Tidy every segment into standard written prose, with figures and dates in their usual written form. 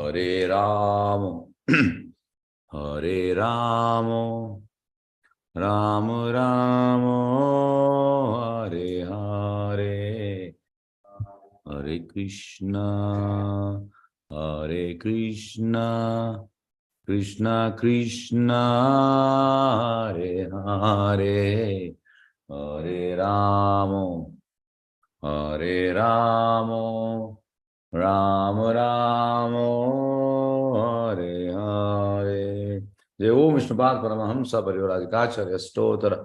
Hare Rama, Hare Rama, Rama Rama, Hare Hare. Hare Krishna, Hare Krishna, Krishna Krishna, Hare Hare, Hare Rama, Hare Rama, Rama Rama, Hare Hare. Jai Om Vishnupad Paramahamsa Parivrajkacharya Stotra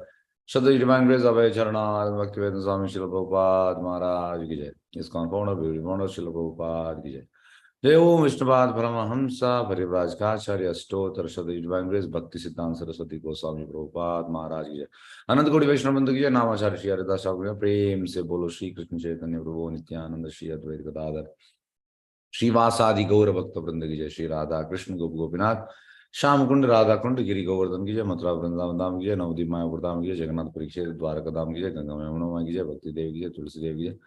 Shadri Divine Grace Abhay Charanarvind Bhaktivedanta Swami Srila Prabhupada Maharaj ki jai. ISKCON founder, Beauty founder, Srila Prabhupada ki jai. Jai Om Vishnupad Paramahamsa Parivrajkacharya Stotra Shadri Divine Grace Bhakti Siddhanta Saraswati Goswami Prabhupada Maharaj की जय. अनंत कोटि वैष्णव बंधु की जय. नामाचार्य श्री हरिदास ठाकुर, प्रेम से बोलो श्री कृष्ण चैतन्य प्रभु नित्यानंद श्री अद्वैत गदाधर श्रीवासादि गौर भक्त वृंद की जय. श्री राधा कृष्ण गोप गोपीनाथ श्याम कुंड राधा कुंड गिरी गोवर्धन की जय. मथुरा वृंदावन धाम की जय. नवदीप मायापुर धाम की जय. जगन्नाथ परीक्षित द्वारका धाम की जय. गंगा यमुना की जय. भक्ति देवी की जय. तुलसी देवी की जय.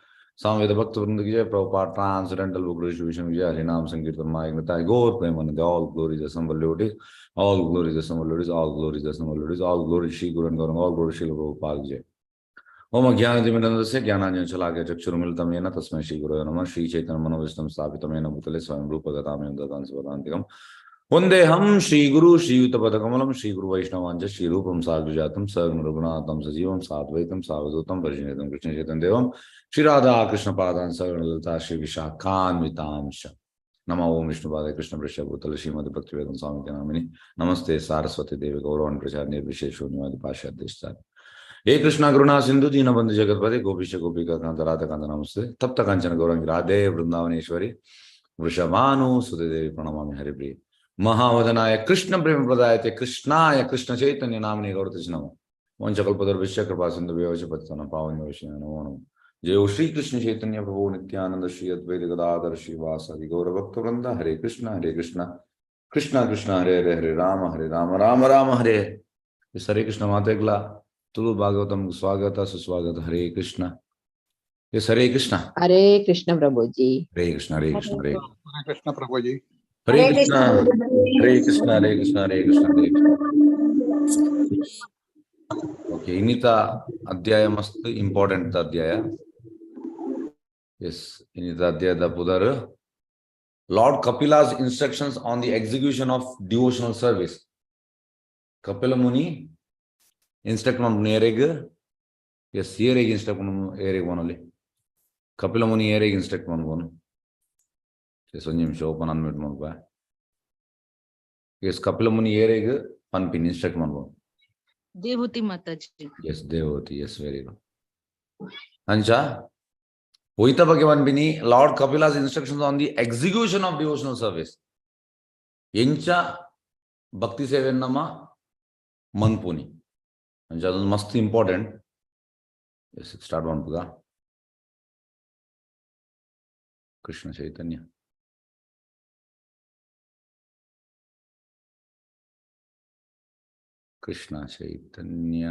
सामवेद भक्त वृंद की जय. प्रभुपाद ट्रांसडेंटल बुक डिस्ट्रीब्यूशन की जय. हरिनाम संकीर्तन मायक गौर Premanand. All glories assembled devotees, all glories assembled devotees, all glories assembled devotees, all glory Shri Guru and Gauranga, all glory Srila Prabhupada की जय. ओम अज्ञानतिमिरन्दस्य ज्ञानाञ्जन शलाकया चक्षुरुन्मीलितं येन तस्मै श्री गुरवे नमः. श्री चैतन्य मनोभीष्टं स्थापितं येन भूतले स्वयं रूप कदा मह्यं ददाति स्वपदान्तिकम्. वन्देऽहं श्रीगुरु श्रीयुतपदकमलं श्रीगुरु वैष्णवाञ्च श्रीरूपं साग्रजातं सहगण रघुनाथं सजीवं साद्वैतं सावधूतं परिजनेतं कृष्ण चैतन्य देवं श्री राधा कृष्ण पादान् सहगण ललिता श्री विशाखान्वितांश्च. नमो ओम विष्णुपादाय कृष्ण प्रेष्ठे भूतले श्रीमद् भक्तिवेदांत स्वामी नामिने. नमस्ते सारस्वती देवी गौरवाणी प्रचार निर्विशेष शून्यवादी पाश्चात्य. हे कृष्णा करुणा सिंधु दीनबंधु जगतपते गोपीश गोपिका कांत राधा कांत नमस्ते. तप्त कांचन गौरांगी राधे वृंदावनेश्वरी वृषभानु सुते देवी प्रणमामि हरिप्रिय. महावदनाय कृष्ण प्रेम प्रदायते कृष्णाय कृष्ण चैतन्य नामने गौरतज नमः. वंशकल्पतरुभ्यश्च कृपा सिंधु व्यवच पतितानां पावनेभ्यो वैष्णवेभ्यो नमो नमः. जय श्री कृष्ण चैतन्य प्रभु नित्यानंद श्री अद्वैत गदाधर श्रीवासादि गौर भक्त वृंद. हरे कृष्ण हरे कृष्ण कृष्ण कृष्ण हरे हरे, हरे राम हरे राम राम राम हरे हरे. हरे कृष्ण ಮಾತೆಗ್ಲ ತುಳು ಭಾಗವತಂ ಸ್ವಾಗತ ಸುಸ್ವಾಗತ. ಹರೇ ಕೃಷ್ಣ. ಎಸ್, ಹರೇ ಕೃಷ್ಣ. ಹರೇ ಕೃಷ್ಣ ಪ್ರಭುಜಿ. ಹರೇ ಕೃಷ್ಣ, ಹರೇ ಕೃಷ್ಣ, ಹರೇ ಹರೇ ಕೃಷ್ಣ ಪ್ರಭುಜಿ. ಹರೇ ಕೃಷ್ಣ, ಹರೇ ಕೃಷ್ಣ, ಹರೇ ಕೃಷ್ಣ, ಹರೇ ಕೃಷ್ಣ, ಹರೇ ಕೃಷ್ಣ. ಓಕೆ, ಇನ್ನಿತ ಅಧ್ಯಾಯ ಮಸ್ತ್ ಇಂಪಾರ್ಟೆಂಟ್ ಅಧ್ಯಾಯ. ಎಸ್, ಇನ್ನಿತ ಅಧ್ಯಾಯದ ಪುದರ್ Lord Kapila's instructions on the execution of devotional service. Kapila Muni instruct ಮನ್ಪುನ ಏರೆಗ್? ಎಸ್, ಏರೆಗ್ ಇನ್ಸ್ಟ್ರಕ್ಟ್ ಮನ್, ಏರೆಗ್ ಪನೊಲಿ? ಕಪಿಲ ಮುನಿ ಏರೆಗ್ ಇನ್ಸ್ಟ್ರಕ್ಟ್ ಮನ್ಪುನು? ಎಸ್, ಒಂಜಿ ನಿಮಿಷ, ಓಪನ್ ಅನ್ಮ್ಯೂಟ್ ಮನ್ಪ. ಎಸ್, ಕಪಿಲ ಮುನಿ ಏರೆಗ್ ಪನ್ಪಿನ್, ಇನ್ಸ್ಟ್ರಕ್ಟ್ ಮನ್ಪುನು? ದೇವಹೂತಿ ಮಾತಾಜಿ. Yes, Devahuti. Yes, very good. ಅಂಚ ಒಯ್ತ ಬಗ್ಗೆ ಪನ್ಪಿನಿ? Lord Kapila's instructions on the execution of devotional service. ಎಂಚ ಭಕ್ತಿ ಸೇವೆ ನಮ್ಮ ಮನ್ಪುನಿ ಅಂಚ, ಅದೊಂದು ಮಸ್ತ್ ಇಂಪಾರ್ಟೆಂಟ್. ಎಸ್, ಸ್ಟಾರ್ಟ್ ಮನ್ಪುಗ. ಕೃಷ್ಣ ಚೈತನ್ಯ, ಕೃಷ್ಣ ಚೈತನ್ಯ.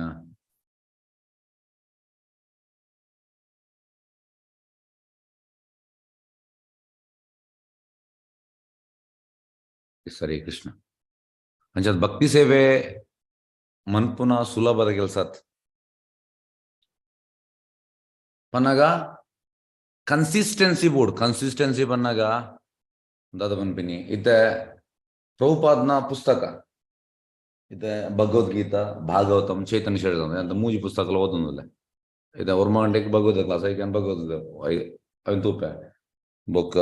ಹರೇ ಕೃಷ್ಣ. ಅಂಚ ಭಕ್ತಿ ಸೇವೆ ಮನ್ಪುನ ಸುಲಭದ ಕೆಲಸ ಪನ್ನಗ ಕನ್ಸಿಸ್ಟೆನ್ಸಿ ಬೋಡು. ಕನ್ಸಿಸ್ಟೆನ್ಸಿ ಪನ್ನಗ ದಾದ ಪನ್ಪಿನಿ? ಇತ್ತೆ ಪ್ರಭುಪಾದ್ನ ಪುಸ್ತಕ, ಇತ್ತೆ ಭಗವದ್ಗೀತಾ, ಭಾಗವತಂ, ಚೈತನ್ಯ ಚರಿತಾಮೃತ ಅಂತ ಮೂಜಿ ಪುಸ್ತಕಲ ಓದೊಂದುಲ್ಲೆ. ಇತ್ತೆ ಒರ್ಮ ಗಂಟೆಗೆ ಭಗವದ್ ಕ್ಲಾಸ್, ಐಕ್ ಭಗವದ್ ಅವೆನ್ ತೂಪೆ. ಬೊಕ್ಕ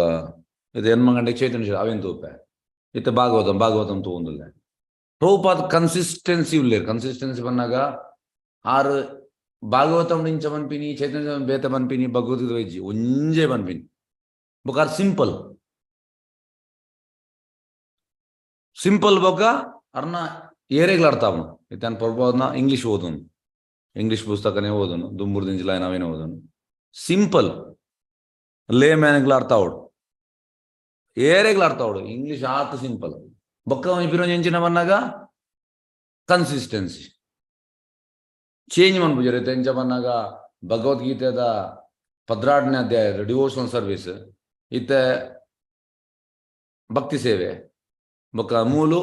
ಇತ್ತೆ ಎನ್ಮ ಗಂಟೆಗೆ ಚೈತನ್ಯ ಚರಿತ ಅವೆನ್ ತೂಪೆ. ಇತ್ತೆ ಭಾಗವತಂ, ಭಾಗವತಂ ತೂವೊಂದುಲ್ಲೆ. ಪ್ರಭುಪಾದ್ ಕನ್ಸಿಸ್ಟೆನ್ಸಿ ಉಲ್ಲೇರ್. ಕನ್ಸಿಸ್ಟೆನ್ಸಿ ಪನ್ನಗ ಆರ್ ಭಾಗವತಂ ಇಂಚ ಪನ್ಪಿನಿ, ಚೈತನ್ಯ ಬೇತೆ ಪನ್ಪಿನಿ, ಭಗವದ್ಗೀತೆ ಇಜ್ಜಿ, ಒಂಜೇ ಪನ್ಪಿನಿ. ಬೊಕ್ಕ ಆರ್ ಸಿಂಪಲ್ ಸಿಂಪಲ್. ಬೊಕ್ಕ ಅರ್ನ ಏರೆಗ್ಲ ಅರ್ಥ ಆಪುಂಡು. ಇತ್ತೆ ಯಾನ್ ಪ್ರಭುಪಾದ್ನ ಇಂಗ್ಲಿಷ್ ಓದೊಂದು, ಇಂಗ್ಲಿಷ್ ಪುಸ್ತಕನೇ ಓದೋನು, ದುಂಬುರ್ದಿಂಚಿಲ ಅವೇನೆ ಓದೋನು. ಸಿಂಪಲ್, ಲೇ ಮ್ಯಾನ್ಗ್ಲ ಅರ್ಥ ಆವೊಡು, ಏರೆಗ್ಲ ಅರ್ಥ ಆವೊಡು. ಇಂಗ್ಲಿಷ್ ಆತ್ ಸಿಂಪಲ್. ಬೊಕ್ಕ ಒಂಜಿ ಪಿರ ಒಂಜಿ ಎಂಚಿನ ಪನ್ನಗ ಕನ್ಸಿಸ್ಟೆನ್ಸಿ. ಚೇಂಜ್ ಮನ್ಪುಜೆರ್. ಇತ್ತೆ ಎಂಚ ಪನ್ನಗ ಭಗವದ್ಗೀತೆದ 12ನೇ ಅಧ್ಯಾಯ ಡಿವೋಷನಲ್ ಸರ್ವಿಸ್. ಇತ್ತೆ ಭಕ್ತಿ ಸೇವೆ. ಬೊಕ್ಕ ಮೂಲು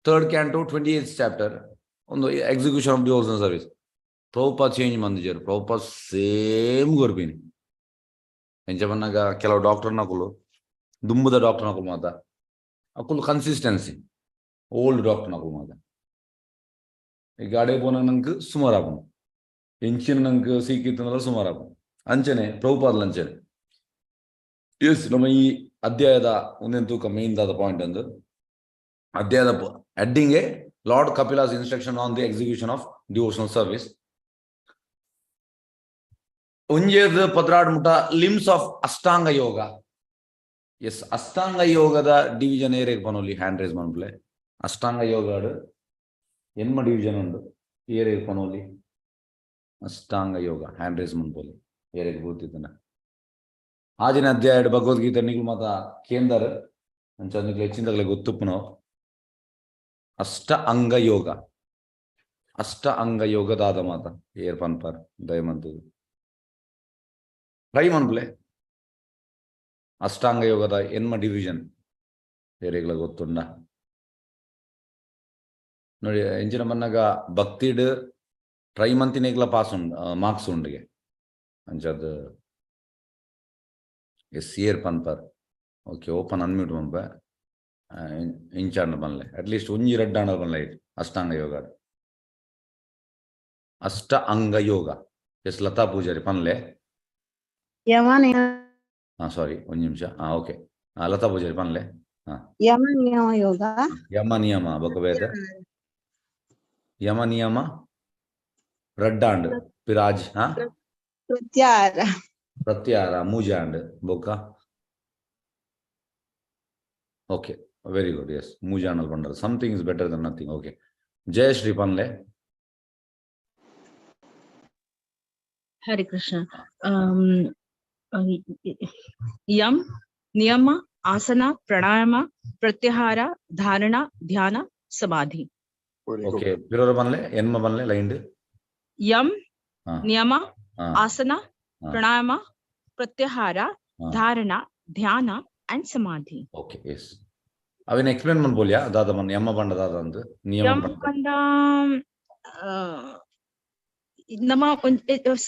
third canto 28th chapter ಒಂದು execution of devotional service. Prabhupada change ಮಂದಿಜರು, Prabhupad same ಗೊರ್ಪಿನಿ. ಎಂಚ ಪನ್ನಗ ಕೆಲವು ಡಾಕ್ಟರ್ ನಕುಲು, ದುಂಬುದ ಡಾಕ್ಟರ್ ನಕುಲು ಮಾತ ಅಕುಲು ಕನ್ಸಿಸ್ಟೆನ್ಸಿ, ಓಲ್ಡ್ ಡಾಕ್ಟರ್ ನಕುಲು ಮಾತ. ಈ ಗಾಡಿ ಪೋನಾಗ ನಂಗೆ ಸುಮಾರು ಆಪುಂಡು, ಎಂಚಿನ ನಂಗೆ ಸೀಕಿತ್ತಂದ್ರೆ ಸುಮಾರು ಆಪುಂಡು. ಅಂಚನೆ ಪ್ರಭುಪಾದ್ಲ ಅಂಚನೆ. ಎಸ್, ನಮ್ಮ ಈ ಅಧ್ಯಾಯದ ಒಂದೇನು ತೂಕ ಮೇನ್ ದಾದ ಪಾಯಿಂಟ್ ಅಂದು ಅಧ್ಯಾಯದ ಹೆಡ್ಡಿಂಗೇ Lord Kapila's instruction on the execution of devotional service. ಒಂಜೇದ್ 12 ಮುಟ limbs of Ashtanga Yoga. Yes, Ashtanga ಯೋಗದ ಡಿವಿಷನ್ ಏರೆಗ್ ಪನೊಲಿ? ಹ್ಯಾಂಡ್ ರೇಸ್ ಮನ್ಪುಲೆ. ಅಷ್ಟಾಂಗ ಯೋಗಾಡು ಎನ್ಮ ಡಿವಿಷನ್ ಉಂಡು, ಏರೆಗ್ ಪನೊಲಿ? ಅಷ್ಟಾಂಗ ಯೋಗ ಹ್ಯಾಂಡ್ ರೇಸ್ ಮನ್ಪೊಲಿ ಏರೆಗ್ ಗೊತ್ತಿದ್ದನ. ಆಜಿನ ಅಧ್ಯಾಯ ಭಗವದ್ಗೀತೆ ನಿಗುಲು ಮಾತ ಕೇಂದರ್ ಅಂಚ ನಿಗ್ಲು ಹೆಚ್ಚಿನದಾಗಲೇ ಗೊತ್ತುಪ್ಪುನವು. ಅಷ್ಟ ಅಂಗ ಯೋಗ, ಅಷ್ಟ ಅಂಗ ಯೋಗ ದಾದ ಮಾತ ಏರ್ ಪನ್ಪರ್? ದಯಮಂತದು ಟ್ರೈ ಮನ್ಪುಲೆ. ಅಷ್ಟಾಂಗ ಯೋಗದ ಎನ್ಮ ಡಿವಿಷನ್ ಏರೆಗ್ಲ ಗೊತ್ತುಂಡ ನೋಡಿ. ಎಂಚಿನ ಮನ್ನಗ ಭಕ್ತಿಡ್ ಟ್ರೈ ಮಂತಿನೇಗ್ಲ ಪಾಸ್ ಉಂಡು, ಮಾರ್ಕ್ಸ್ ಉಂಡಿಗೆ ಅಂಚದ್. ಎಸ್, ಏರ್ ಪನ್ಪರ್? ಓಕೆ, ಓಪನ್ ಅನ್ಮ್ಯೂಟ್ ಮನ್ಪ. ಇಂಚಾಂಡ ಪನ್ಲೆ, ಅಟ್ಲೀಸ್ಟ್ ಒಂಜಿ ರಡ್ಡ್ ಆಂಡ ಪನ್ಲೆ. ಅಷ್ಟಾಂಗ ಯೋಗ, ಅಷ್ಟ ಅಂಗ ಯೋಗ. ಎಸ್, ಲತಾ ಪೂಜಾರಿ ಪನ್ಲೆ. ಯಮ. ಹಾ, ಸಾರಿ, ಒಂಜಿ ನಿಮಿಷ. ಹಾ, ಓಕೆ, ಲತಾ ಪೂಜಾರಿ ಪನ್ಲೆ. ಯಮ ನಿಯಮ ಯೋಗ. ಯಮ ನಿಯಮ ಬೊಕ ಬೇತೆ? ಯಮ ನಿಯಮ ರಡ್ಡಾಂಡ್ ಪಿರಾಜ್. ಹಾ. ಪ್ರತ್ಯಾಹಾರ. ಪ್ರತ್ಯಾಹಾರ ಮೂಜಾಂಡ್ ಬೊಕ್ಕ? Okay, very good. ಎಸ್, ಮೂಜಾಂಡಲ್ ಪಂಡರ್. Something is better than nothing. Okay, Jayashree ಪನ್ಲೆ. Hare Krishna. Yam, niyama, asana, pranayama, pratyahara, dharana, dhyana, samadhi. Okay, ಪಿರೋರ ಪನ್ಲೆ, ಎನ್ಮ ಪನ್ಲೆ ಲೈನ್ಡ್. ಯಮ್, ನಿಯಮ, ಆಸನ, ಪ್ರಾಣಾಯಾಮ, ಪ್ರತ್ಯಾಹಾರ, ಧಾರಣ, ಧ್ಯಾನ ಅಂಡ್ ಸಮಾಧಿ. ಓಕೆ, ಎಸ್, ಅವಿನ ಎಕ್ಸ್ಪ್ಲೇನ್ ಮನ್ಪೊಲಿಯಾ? ದಾದ ಮನ್ ಯಮ ಪಂಡ ದಾದ ಅಂದ್ ನಿಯಮ ಯಮ್ ಪಂಡ? ಪಂಡ ನಮ್ಮ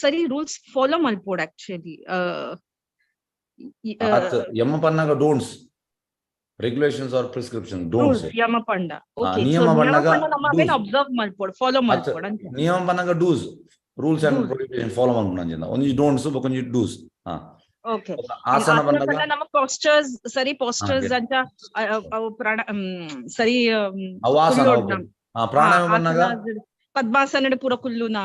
ಸರಿ ರೂಲ್ಸ್ ಫಾಲೋ ಮಲ್ಪೊಡು ಆಕ್ಚುಲಿ. ಅತ್, Yama ಪನ್ನಾಗ don'ts, regulations or prescription, don'ts. Rules Yama ಪಂಡ. ಓಕೆ. ನಿಯಮ ಪನ್ನಗ ನಮ್ಮ ಅವೆನ್ do's. Observe ಮಲ್ಪೊಡು, ಫಾಲೋ ಮಲ್ಪೊಡು ಅಂತ. ನಿಯಮ ಪನ್ನಾಗ ಡೂಸ್, ರೂಲ್ಸ್ ಅಂಡ್ Do's. Prohibition follow ಮನ್ಪುನ ಅಂಚಿನ. ಒಂಜಿ ಡೋಂಟ್ಸ್, ಬೊಕೊಂಜಿ ಡೂಸ್. ಹಾ. ಓಕೆ. ಆಸನ ಪನ್ನಗ? ನಮ್ಮ ಪಾಸ್ಚರ್ಸ್, ಸರಿ ಪಾಸ್ಚರ್ಸ್ ಅಂತ ಅವು ಪ್ರಾಣ ಸರಿ. ಅವು ಆಸನ. ಓಕೆ. ಹಾ, ಪ್ರಾಣಾಯಾಮ ಪನ್ನಗ? ಪದ್ಮಾಸನ ಪೂರ ಕುಲ್ಲುನ.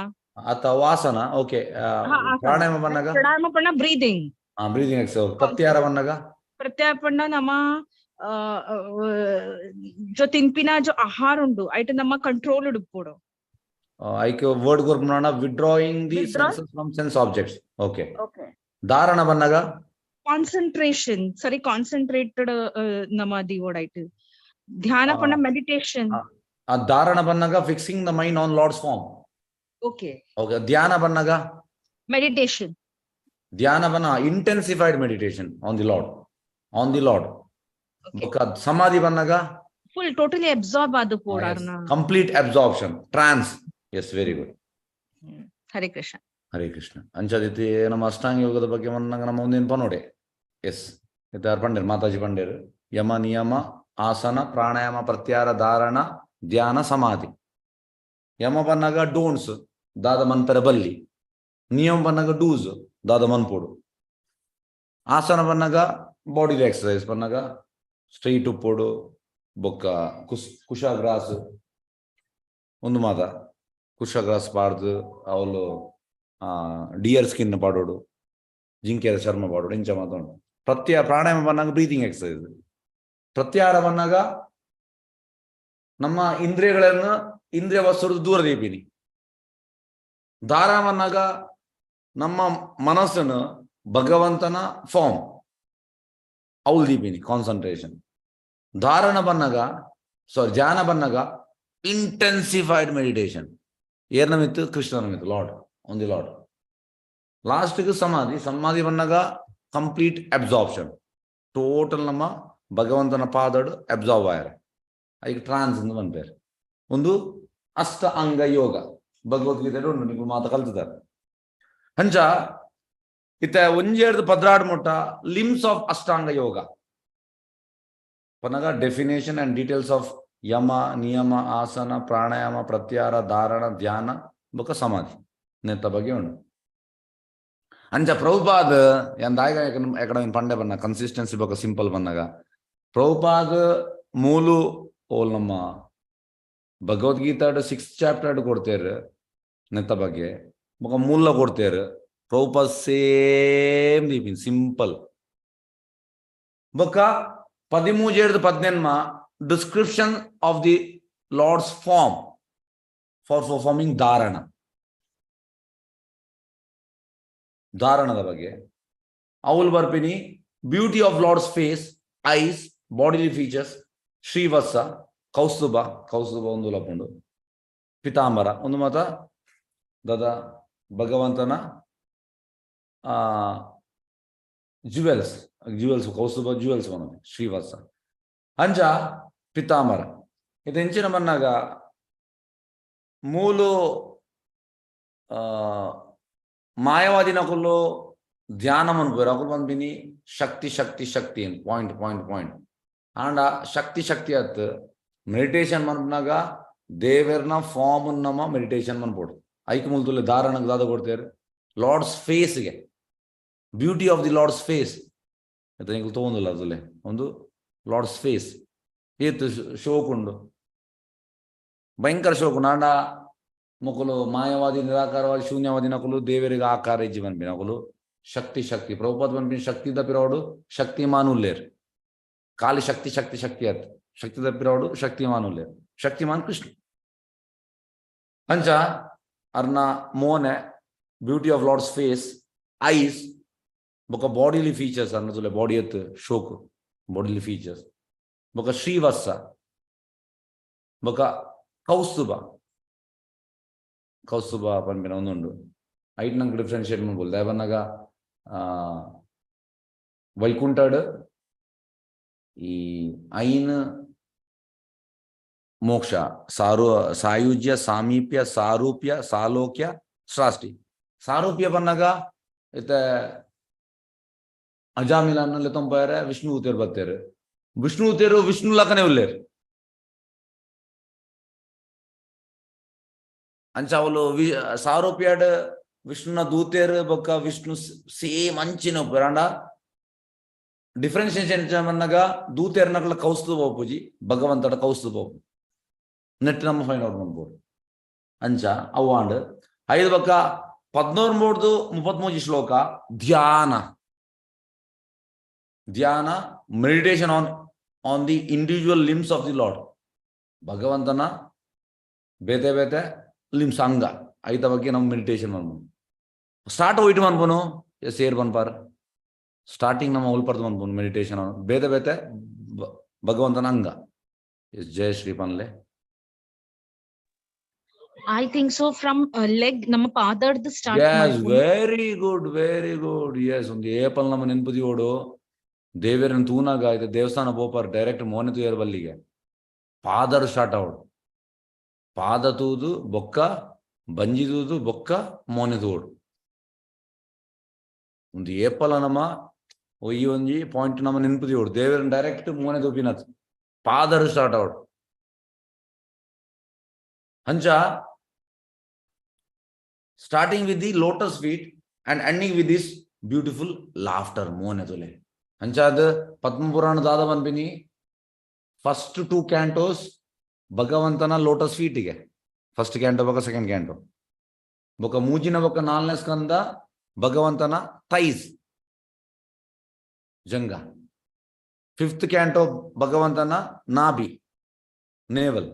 ಅತ್ತ, ಅವು ಆಸನ. ಓಕೆ. ಆಸನ. ಪ್ರಾಣಾಯಾಮ ಪನ್ನಗ? ಪ್ರಾಣಾಯಾಮ ಪಂಡ ಬ್ರೀದಿಂಗ್. ಹಾ, ಬ್ರೀದಿಂಗ್ ಎಕ್ಸರ್ಸೈಸ್. ಪ್ರತ್ಯಾಹಾರ ಪನ್ನಗ? ಪ್ರತ್ಯಾಹಾರ ಪಂಡ ನಮ್ಮ ಆ, ಆ, ಜೋ ತಿನ್ಪಿನ ಜೋ ಆಹಾರ ಉಂಡು, ಐಟ್ ನಮ್ಮ ಕಂಟ್ರೋಲ್ ಉಡುಪೊಡು. ಐಕ್ ವರ್ಡ್ ಕೊರ್ಪುನ withdrawing the Withdraw? Senses from sense objects. Okay. Okay. ಧಾರಣ ಪನ್ನಗ? ಕಾನ್ಸಂಟ್ರೇಷನ್, ಸರಿ ಕಾನ್ಸಂಟ್ರೇಟೆಡ್ ನಮ್ಮ ದಿವೋಡೈಟ್. ಧ್ಯಾನ ಪಂಡ ಮೆಡಿಟೇಷನ್. ಆ ಧಾರಣ ಪನ್ನಗ fixing the mind on Lord's form. Okay. Okay, ಧ್ಯಾನ ಪನ್ನಗ? ಮೆಡಿಟೇಷನ್. ಧ್ಯಾನ ಪನ್ನ intensified meditation on the Lord, on the Lord. ಬೊಕ್ಕ ಸಮಾಧಿ ಪನ್ನಗ? ಫುಲ್ ಟೋಟಲಿ ಅಬ್ಸಾರ್ಬ್ ಆದು ಪೋಡಾರ್ನ. Complete absorption, trance. Yes, very good. Hare Krishna. Hare Krishna. ಅಂಚಾದಿತ್ತಿ ನಮ್ಮ ಅಷ್ಟಾಂಗ ಯೋಗದ ಬಗ್ಗೆ ಮನ್ನಾಗ ನಮ್ಮ ಒಂದೇನು ಪನೋಡೆ. ಎಸ್, ಇತ್ತಾರು ಪಂಡೇರು, ಮಾತಾಜಿ ಪಂಡೇರು. ಯಮ ನಿಯಮ ಆಸನ ಪ್ರಾಣಾಯಾಮ ಪ್ರತ್ಯಾಹಾರ ಧಾರಣ ಧ್ಯಾನ ಸಮಾಧಿ. ಯಮ ಪನ್ನಾಗ ಡೋಂಟ್ಸ್, ದಾದ ಮನ್ಪೆರ ಬಲ್ಲಿ. ನಿಯಮ ಪನ್ನಾಗ ಡೂಸ್, ದಾದ ಮನ್ಪೋಡು. ಆಸನ ಪನ್ನಾಗ ಬಾಡಿ ಎಕ್ಸಸೈಸ್ ಪನ್ನಾಗ ಸ್ಟ್ರೈಟ್ ಉಪ್ಪೋಡು, ಬೊಕ್ಕ ಕುಸ್ ಕುಶಾಗ್ರಾಸ್ ಒಂದು ಮಾತ ಕುಶಗ್ರಾಸ್ ಪಾಡ್ದು ಅವಳು ಡಿಯರ್ ಸ್ಕಿನ್ ಪಾಡೋಡು, ಜಿಂಕೆದ ಚರ್ಮ ಪಾಡೋಡು, ಇಂಚ ಮಾತ ಉಂಡು. ಪ್ರಾಣಾಯಾಮ ಪನ್ನಾಗ ಬ್ರೀತಿಂಗ್ ಎಕ್ಸಸೈಸ್. ಪ್ರತ್ಯಾಹಾರ ಪನ್ನಾಗ ನಮ್ಮ ಇಂದ್ರಿಯಗಳನ್ನು ಇಂದ್ರಿಯ ವಸ್ತು ದೂರ ದೀಪಿನಿ. ದಾರ ಪನ್ನಾಗ ನಮ್ಮ ಮನಸ್ಸನ್ನು ಭಗವಂತನ ಫಾರ್ಮ್ ಅವಳು ದೀಪಿನಿ, ಕಾನ್ಸಂಟ್ರೇಷನ್. ಧಾರಣ ಬನ್ನಗ, ಸಾರಿ, ಧ್ಯಾನ ಬನ್ನಗ ಇಂಟೆನ್ಸಿಫೈಡ್ ಮೆಡಿಟೇಷನ್. ಏರ್ನ ಮಿತ್ತು? ಕೃಷ್ಣನ ಮಿತ್ತು, ಲಾರ್ಡ್, ಆನ್ the lord. ಲಾಸ್ಟ್ಗೆ ಸಮಾಧಿ. ಸಮಾಧಿ ಬನ್ನಗ ಕಂಪ್ಲೀಟ್ ಅಬ್ಸಾರ್ಪ್ಷನ್, ಟೋಟಲ್ ನಮ್ಮ ಭಗವಂತನ ಪಾದಡು ಅಬ್ಸಾರ್ಬ್ ಆಯರ ಐಕ್ ಟ್ರಾನ್ಸ್ ಅಂತ ಪನ್ಪೇರು. ಒಂದು ಅಷ್ಟ ಅಂಗ ಯೋಗ ಭಗವದ್ಗೀತೆ ಉಂಡು, ನಿಕುಲು ಮಾತ ಕಲ್ತದಾರೆ. ಅಂಚ ಇತ್ತೆ ಒಂಜೇರ್ದು ಪದ್ರಾಡ್ ಮುಟ್ಟ ಲಿಮ್ಸ್ ಆಫ್ ಅಷ್ಟಾಂಗ ಯೋಗ ಪನಗ definition and details of yama, niyama, ಆಸನ, ಪ್ರಾಣಾಯಾಮ, ಪ್ರತ್ಯಾಹಾರ, ಧಾರಣ, ಧ್ಯಾನ ಬೊಕ ಸಮಾಧಿ ನೆತ್ತ ಬಗ್ಗೆ ಉಂಡು. ಅಂಚ ಪ್ರಭುಪಾದ್ ಎಂದಾಗ ಎಕಡ ಪಂಡೆ ಬನ್ನ ಕನ್ಸಿಸ್ಟೆನ್ಸಿ ಬೊಕ ಸಿಂಪಲ್ ಬನ್ನಗ ಪ್ರಭುಪಾದ್ ಮೂಲು ಓಲ್ ನಮ್ಮ ಭಗವದ್ಗೀತಾಡ್ 6th chapter ಕೊಡ್ತೇರು ನೆತ್ತ ಬಗ್ಗೆ ಬೊಕ ಮೂಲ ಕೊಡ್ತೇರು. ಪ್ರಭುಪಾದ್ ಸೇಮ್ ದೀಪಿನ್ ಸಿಂಪಲ್. ಬೊಕ 13 18 description of the Lord's form for performing dharana, ಧಾರಣದ ಬಗ್ಗೆ. ಅವಲ್ ಬರ್ಪಿನಿ beauty of Lord's face, eyes, bodily features, Srivatsa, Kaustubha, Kaustubha ಒಂದು ಲಪುಂಡು, ಪಿತಾಂಬರ ಒಂದು ಮಾತ ದದ ಭಗವಂತನ ಜುವೆಲ್ಸ್, ಜುವೆಲ್ಸ್ ಕೌಸ್ತುಭ ಜುವೆಲ್ಸ್ ಒಂದು ಶ್ರೀವತ್ಸ ಅಂಚ ಪಿತಾಂಬರ. ಇದು ಹೆಂಚಿನ ಬನ್ನಾಗ ಮೂಲು ಮಾಯವಾದಿ ನಕುಲು ಧ್ಯಾನ ಮನ್ಪುವೆರ್ ಅಕುಲು ಪನ್ಪಿನಿ ಶಕ್ತಿ ಶಕ್ತಿ ಶಕ್ತಿ ಪಾಯಿಂಟ್ ಪಾಯಿಂಟ್ ಪಾಯಿಂಟ್. ಆಂಡ ಶಕ್ತಿ ಶಕ್ತಿ ಅತ್ ಮೆಡಿಟೇಷನ್ ಮನ್ಪುನಾಗ ದೇವೆರ್ನ ಫಾರ್ಮ್ ನಮ್ಮ ಮೆಡಿಟೇಷನ್ ಮನ್ಪೊಡು. ಐಕ್ ಮುಲ್ತುಲೆ ಧಾರಣಕ್ಕೆ ದಾದ ಕೊಡ್ತೇರು Lord's ಫೇಸ್ಗೆ, beauty of the Lord's face ನಿಕುಲು ತಗೊಂದಿಲ್ಲ ಅದುಲೆ ಒಂದು ಲಾರ್ಡ್ಸ್ ಫೇಸ್ ಏತ್ ಶೋಕುಂಡು, ಭಯಂಕರ ಶೋಕು. ಆಂಡ ಮೊಕುಲು ಮಾಯವಾದಿ ನಿರಾಕಾರವಾದಿ ಶೂನ್ಯವಾದಿ ನಕುಲು ದೇವರಿಗೆ ಆಕಾರ ಇಜ್ಜಿ ಪನ್ಪಿನ ನಕುಲು ಶಕ್ತಿ ಶಕ್ತಿ. ಪ್ರಭುಪಾದ ಪನ್ಪಿನ ಶಕ್ತಿ ದಪ್ಪಿರೋಡು ಶಕ್ತಿಮಾನ್ ಉಲ್ಲೇರ್, ಖಾಲಿ ಶಕ್ತಿ ಶಕ್ತಿ ಶಕ್ತಿ ಅತ್ ಶಕ್ತಿ ದಪ್ಪಿರೋಡು ಶಕ್ತಿಮಾನ್ ಉಲ್ಲೇರ್, ಶಕ್ತಿಮಾನ್ ಕೃಷ್ಣ. ಅಂಚ ಅರ್ನ ಮೋನೆ beauty of Lord's face, eyes ಬೊಕ ಬಾಡಿಲಿ ಫೀಚರ್ಸ್ ಅನ್ನೋದುಲೆ ಬಾಡಿ ಎತ್ ಶೋಕ್ ಬಾಡಿಲಿ ಫೀಚರ್ಸ್ ಬೊಕ ಶ್ರೀವತ್ಸ ಬೊಕ ಕೌಸ್ತುಭ, ಕೌಸ್ತುಭ ಪನ್ಪಿನ ಒಂದುಂಡು. ಐಟ್ ನಂಗೆ ಡಿಫ್ರೆನ್ಶಿಯೇಟ್ ಮಾಡ್ಬೋದು. ದಾಯೆ ವೈಕುಂಠಡ್ ಈ ಐನ್ ಮೋಕ್ಷ ಸಾರು ಸಾಯುಜ್ಯ ಸಾಮೀಪ್ಯ ಸಾರೂಪ್ಯ ಸಾಲೋಕ್ಯ ಶ್ರಾಷ್ಟಿ. ಸಾರೂಪ್ಯ ಬನ್ನಾಗ ಇತ್ತೆ ಅಜಾಮಿಲ ತೊಂಪಾರೆ ವಿಷ್ಣು ಉತೇರು ಬತ್ತೇರು, ವಿಷ್ಣು ಉತೇರು ವಿಷ್ಣು ಲಕನೆ ಉಲ್ಲೇರು. ಅಂಚ ಅವಲು ಸಾರೂಪ್ಯಾಡ್ ವಿಷ್ಣುನ ದೂತೇರು ಬೊಕ್ಕ ವಿಷ್ಣು ಸೇಮ್ ಅಂಚಿನ ಉಪ್ಪುವೆರ್. ಡಿಫ್ರೆನ್ಸಿಯೇಷನ್ ಬನ್ನಗ ದೂತೇರ್ನಕಲ ಕೌಸ್ತುಭ ಪೂಜಿ ಭಗವಂತಡ ಕೌಸ್ತುಭ ನೆಟ್ ನಮ್ಮ ಫೈಂಡ್ ಔಟ್ ಮನ್ಪೊಡು. ಅಂಚ ಅವು ಆಂಡ್ ಐದು ಬೊಕ್ಕ 14 ಮೂರ್ದು 33 ಶ್ಲೋಕ ಧ್ಯಾನ, ಧ್ಯಾನ meditation on on the individual limbs of the Lord. ಭಗವಂತನ ಬೇತೆ ಬೇತೆ ಲಿಮ್ಸ್ ಅಂಗ ಐತ ಬಗ್ಗೆ ನಮ್ಮ ಮೆಡಿಟೇಷನ್ ಮನ್ಪುನು. ಸ್ಟಾರ್ಟ್ ಹೋಯ್ತು ಮನ್ಪುನು ಸೇರ್ ಬನ್ಪಾರ್ ಸ್ಟಾರ್ಟಿಂಗ್ ನಮ್ಮ ಉಲ್ಪರ್ದು ಮನ್ಪುನು ಮೆಡಿಟೇಷನ್ ಬೇತೆ ಬೇತೆ ಭಗವಂತನ ಅಂಗ. ಜಯ Shri ಪನ್ಲೆ. I think so from leg ನಮ್ಮ ಪಾದರ್ದು start. Yes, very good, very good. Yes, ಒಂದು ಏಪಲ್ ನಮ್ಮ ನೆನ್ಪುದಿಯೋಡು ದೇವೇರನ್ ತೂನಾಗ ಆಯ್ತು ದೇವಸ್ಥಾನ ಪೋಪಾರ್ ಡೈರೆಕ್ಟ್ ಮೋನೆ ತೂಯರ್ ಬಲ್ಲಿಗೆ ಪಾದರ್ ಸ್ಟಾರ್ಟ್ ಅವಡು ಪಾದ ತೂದು ಬೊಕ್ಕ ಬಂಜಿ ತೂದು ಬೊಕ್ಕ ಮೋನೆ ತೂಡು. ಒಂದು ಏಪಲ ನಮ್ಮ ಈ ಒಂಜಿ ಪಾಯಿಂಟ್ ನಮ್ಮ ನೆನ್ಪುದಿಯೋಡು ದೇವೇರನ್ ಡೈರೆಕ್ಟ್ ಮೋನೆ ತೂಪಿನತ್ ಪಾದರ್ ಸ್ಟಾರ್ಟ್ ಅವಡು. ಅಂಚ starting with the lotus feet and ending with this beautiful laughter ಮೋನೆ ತುಲೆ. ಅಂಚಾದ ಪದ್ಮಪುರಾಣ ದಾದ ಪನ್ಪಿನಿ ಫಸ್ಟ್ 2 ಕ್ಯಾಂಟೋಸ್ ಭಗವಂತನ ಲೋಟಸ್ ಫೀಟಿಗೆ, ಫಸ್ಟ್ ಕ್ಯಾಂಟೋ ಬೊಕ ಸೆಕೆಂಡ್ ಕ್ಯಾಂಟೋ ಬೊಕ ಮೂಜಿನ ಬೊಕ 4ನೇ ಸ್ಕಂದ ಭಗವಂತನ ಥೈಸ್ ಜಂಗ, 5th canto ಭಗವಂತನ ನಾಭಿ ನೇವಲ್,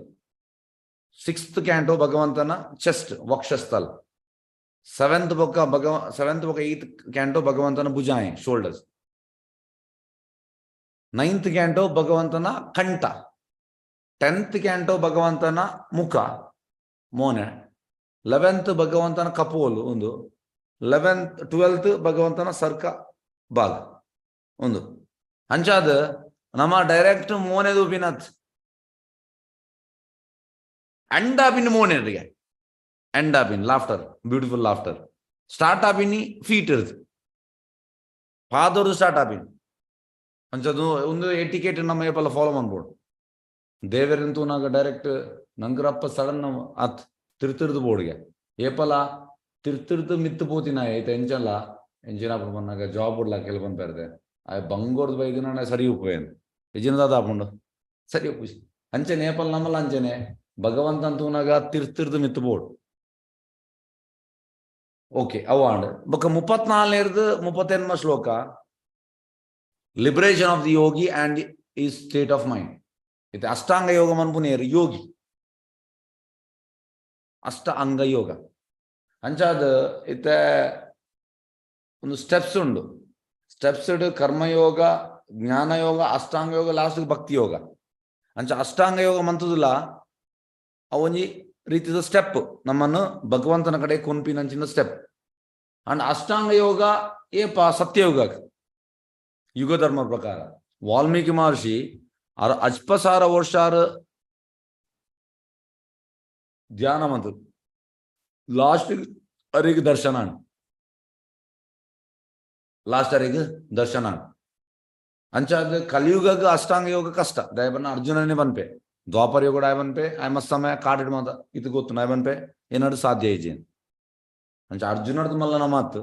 6th canto ಭಗವಂತನ ಚೆಸ್ಟ್ ವಕ್ಷಸ್ಥಲ, 7th ಬೊಕ 7th ಬೊಕ 8th canto ಭಗವಂತನ ಭುಜಾಯ ಶೋಲ್ಡರ್ಸ್, 9th canto ಭಗವಂತನ ಕಂಠ, 10th canto ಭಗವಂತನ ಮುಖ ಮೋನೆ, 11th ಭಗವಂತನ ಕಪೋಲು ಒಂದು, 11th 12th ಭಗವಂತನ ಸರ್ಕ ಭಾಗ ಒಂದು. ಅಂಚಾದ ನಮ್ಮ ಡೈರೆಕ್ಟ್ ಮೋನೆ ತೂಪಿನತ್ ಎಂಡ್ ಆಪಿನ ಮೋನೆ ಎಂಡ್ ಆಪಿನ್ ಲಾಫ್ಟರ್, ಬ್ಯೂಟಿಫುಲ್ ಲಾಫ್ಟರ್. ಸ್ಟಾರ್ಟ್ ಆಪಿನಿ ಫೀಟ್ ಇರ್ದು, ಪಾದೊರ್ದು ಸ್ಟಾರ್ಟ್ ಆಪಿನಿ. ಅಂಚದು ಒಂದು ಎಟಿಕೇಟ್ ನಮ್ಮ ಏಪಲ್ಲ ಫಾಲೋ ಮನ್ಪೊಡು. ದೇವೆರೆನ್ ತೂನಾಗ ಡೈರೆಕ್ಟ್ ನಂಗ್ರಪ್ಪ ಸಡನ್ ಅತ್ ತಿರ್ತಿರ್ದು ಬೋಡ್ಗೆ. ಏಪಲ ತಿರ್ತಿರ್ದು ಮಿತ್ತು ಪೋತಿನ ಐತೆ. ಎಂಚಲ್ಲ ಎಂಚಿನ ಬಂದಾಗ ಜಾಬ್ ಉಡ್ಲ ಕೆಲ ಪನ್ಪೆರ್ದೆ, ಆಯ್ ಬಂಗೋರ್ದು ಬೈದಿನ ಸರಿ ಉಪ್ಪುವೇನು ಯಜಿನ ದಾದ ಆಪುಂಡು ಸರಿ ಉಪ್ಪು. ಅಂಚನೆ ಏಪಲ್ ನಮ್ಮಲ್ಲ ಅಂಚನೆ ಭಗವಂತನ್ ತೂನಾಗ ತಿರ್ತಿರ್ದು ಮಿತ್ತು ಬೋಡು. ಓಕೆ, ಅವು ಆಂಡ್. ಬೊಕ್ಕ 34ನೇರ್ದು 38ಮ ಶ್ಲೋಕ, liberation of the yogi and his state of mind. ಇದು ಅಷ್ಟಾಂಗ ಯೋಗ ಮನ್ಪುನೇರು ಯೋಗಿ, ಅಷ್ಟ ಅಂಗ ಯೋಗ. ಅಂಚಾದ ಇತ್ತೆ ಒಂದು ಸ್ಟೆಪ್ಸ್ ಉಂಡು. ಸ್ಟೆಪ್ಸ್ ಕರ್ಮಯೋಗ, ಜ್ಞಾನಯೋಗ, ಅಷ್ಟಾಂಗ ಯೋಗ, ಲಾಸ್ಟ್ ಭಕ್ತಿ ಯೋಗ. ಅಂಚ ಅಷ್ಟಾಂಗ ಯೋಗ ಮಂತುದಿಲ್ಲ, ಅವು ಒಂಜಿ ರೀತಿದ ಸ್ಟೆಪ್, ನಮ್ಮನ್ನು ಭಗವಂತನ ಕಡೆ ಕೊನ್ಪಿನಂಚಿನ ಸ್ಟೆಪ್. ಅಂಡ್ ಅಷ್ಟಾಂಗ ಯೋಗ ಏಪ? ಸತ್ಯಯುಗ, ಯುಗ ಧರ್ಮ ಪ್ರಕಾರ. ವಾಲ್ಮೀಕಿ ಮಹರ್ಷಿ ಅರ ಅಜ್ಪಸಾರ ವರ್ಷಾರ ಧ್ಯಾನ ಮಂತು, ಲಾಸ್ಟ್ ಅರಿಗೆ ದರ್ಶನ, ಲಾಸ್ಟ್ ಅರಿಗೆ ದರ್ಶನ. ಅಂಚಾದ ಕಲಿಯುಗಕ್ಕೆ ಅಷ್ಟಾಂಗ ಯೋಗ ಕಷ್ಟ. ದಯಬನ್ನ ಅರ್ಜುನನೇ ಬನ್ಪೆ, ದ್ವಾಪರ ಯುಗ ಆಯ್ ಬನ್ಪೆ, ಆಯ್ ಮಸ್ತ್ ಸಮಯ ಕಾಡಿಡ್ ಮಾತ ಇದು ಗೊತ್ತು ನಾಯ್ ಬನ್ಪೆ ಏನಾದ್ರು ಸಾಧ್ಯ ಇಜ್ಜಿ. ಅಂಚ ಅರ್ಜುನರ್ದು ಮಲ್ಲನ ಮಾತು.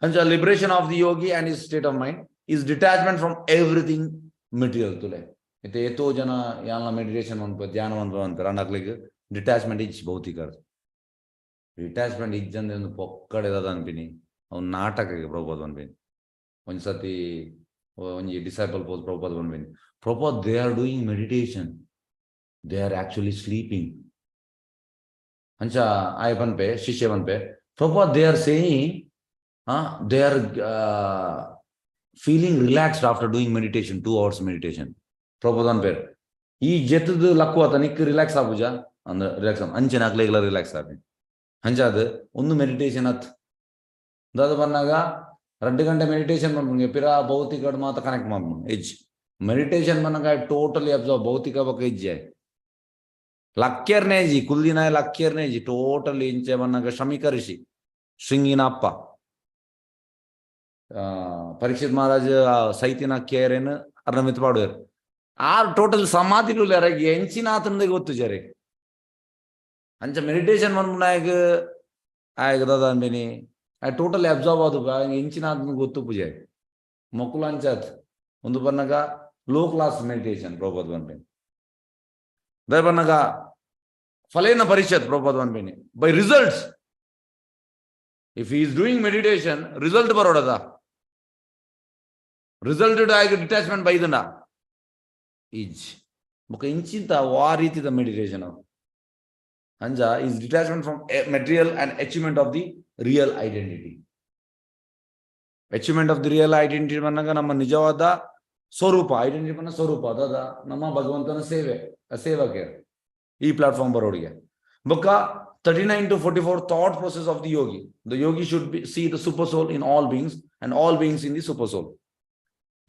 ಅಂಚ liberation of the yogi and his state of mind is detachment from everything material. ತುಲೆ ಇತ್ತೆ ಏತೋ ಜನ ಯಾನ್ಲ ಮೆಡಿಟೇಷನ್ ಮನ್ಪ, ಧ್ಯಾನ ಮನ್ಪ ಅಂತಾರೆ. ಅಂಡಕ್ಲಿಗೆ ಡಿಟ್ಯಾಚ್ಮೆಂಟ್ ಇಜ್ಜಿ. ಭೌತಿಕ ಡಿಟ್ಯಾಚ್ಮೆಂಟ್ ಇಜ್ಜಂದೆ ಒಂದು ಪೊಕ್ಕಡೆ ದಾದ ಅನ್ಪಿನಿ, ಅವ್ನು ನಾಟಕಕ್ಕೆ ಪ್ರಭುಪಾದ ಅನ್ಪಿನಿ. ಒಂದ್ಸತಿ ಒಂಜಿ ಡಿಸೈಪಲ್ ಪೋದು Prabhupada ಪನ್ಪಿನಿ, "Prabhupada, they are doing meditation, they are actually sleeping." ಅಂಚ ಆಯ್ ಪನ್ಪೆ, ಶಿಷ್ಯ ಪನ್ಪೆ, "Prabhupada, they are saying they are feeling relaxed after doing meditation, 2 hours meditation." Prabhupada ಪನ್ಪೇರು, ಈ ಜೆತ್ತದ ಲಕ್ಕು ಆತ ನಿಕ್ ರಿಲ್ಯಾಕ್ಸ್ ಆಪುಜ ಅಂದ್ರೆ ರಿಲ್ಯಾಕ್ಸ್ ಅಂಚನೆ ಅಕ್ಲೆಗ್ಲ ರಿಲ್ಯಾಕ್ಸ್ ಆಪಿ. ಅಂಚಾದ ಒಂದು ಮೆಡಿಟೇಷನ್ ಅತ್. ದಾದ ಬನ್ನಾಗ 2 ಗಂಟೆ ಮೆಡಿಟೇಷನ್ ಮನ್ಪುಂಗೆ ಪಿರ ಭೌತಿಕ ಮಾತ ಕನೆಕ್ಟ್ ಮನ್ಪುಂಡು ಎಜ್. ಮೆಡಿಟೇಷನ್ ಬನ್ನಾಗ ಟೋಟಲಿ ಅಬ್ಸರ್ವ್, ಭೌತಿಕ ಬೊಕ ಇಜ್ಜೆ. ಲಕ್ಕೇರ್ನೇ ಇಜ್ಜಿ, ಕುಲ್ದಿನ ಲಕ್ಕೇರ್ನೇ ಇಜ್ಜಿ ಟೋಟಲಿ. ಇಂಚೆ ಬನ್ನಾಗ ಶಮೀಕ ಋಷಿ, ಶೃಂಗಿನ ಅಪ್ಪ, ಪರೀಕ್ಷಿತ್ ಮಹಾರಾಜ್ ಸೈತಿನ ಕೇರೇನು ಅರ್ನ ಮಿತ್ ಪಾಡುವೆರ್. ಆ ಟೋಟಲ್ ಸಮಾಧಿ ಎಂಚಿನ ಆತನದೇ ಗೊತ್ತು ಜರೆ. ಅಂಚ ಮೆಡಿಟೇಷನ್ ಮನ್ಪುನಾಯಗ್ ಆಯಗ್ ದಾದ ಅನ್ಬಿನಿ, ಆ ಟೋಟಲ್ ಅಬ್ಸಾರ್ಬ್ ಆದು ಎಂಚಿನ ಆತನ ಗೊತ್ತು ಪೂಜೆ ಮೊಕ್ಕುಲು. ಅಂಚಾತ್ ಒಂದು ಬನ್ನಗ ಲೋ ಕ್ಲಾಸ್ ಮೆಡಿಟೇಷನ್ ಪ್ರಭುಪಾದ ಪನ್ಪಿನಿ. ದಾಯ ಬನ್ನಗ ಫಲೇನ ಪರಿಷತ್ ಪ್ರಭುಪಾದ ಪನ್ಪಿನಿ, by results. If he's doing meditation, result ಬರೋಡದ. Result ಆಗಿ ಡಿಟ್ಯಾಚ್ಮೆಂಟ್ ಬೈದಂಡ ಇಜ್ ಬೊಕ ಇಂಚಿಂತ ವಾ ರೀತಿದ ಮೆಡಿಟೇಷನ್ ಅವು. ಅಂಜ is detachment from material and achievement of the real identity. Achievement of the real identity ಬಂದಾಗ ನಮ್ಮ ನಿಜವಾದ ಸ್ವರೂಪ, ಐಡೆಂಟಿಟಿ ಬನ್ನ ಸ್ವರೂಪ ಅದಾದ ನಮ್ಮ ಭಗವಂತನ ಸೇವೆ, ಸೇವಕ್ಕೆ ಈ ಪ್ಲಾಟ್ಫಾರ್ಮ್ ಬರೋಡಿಗೆ. ಬೊಕ್ಕ 39 to 44, thought process of the yogi. The yogi should be see the super soul in all beings and all beings in the super soul.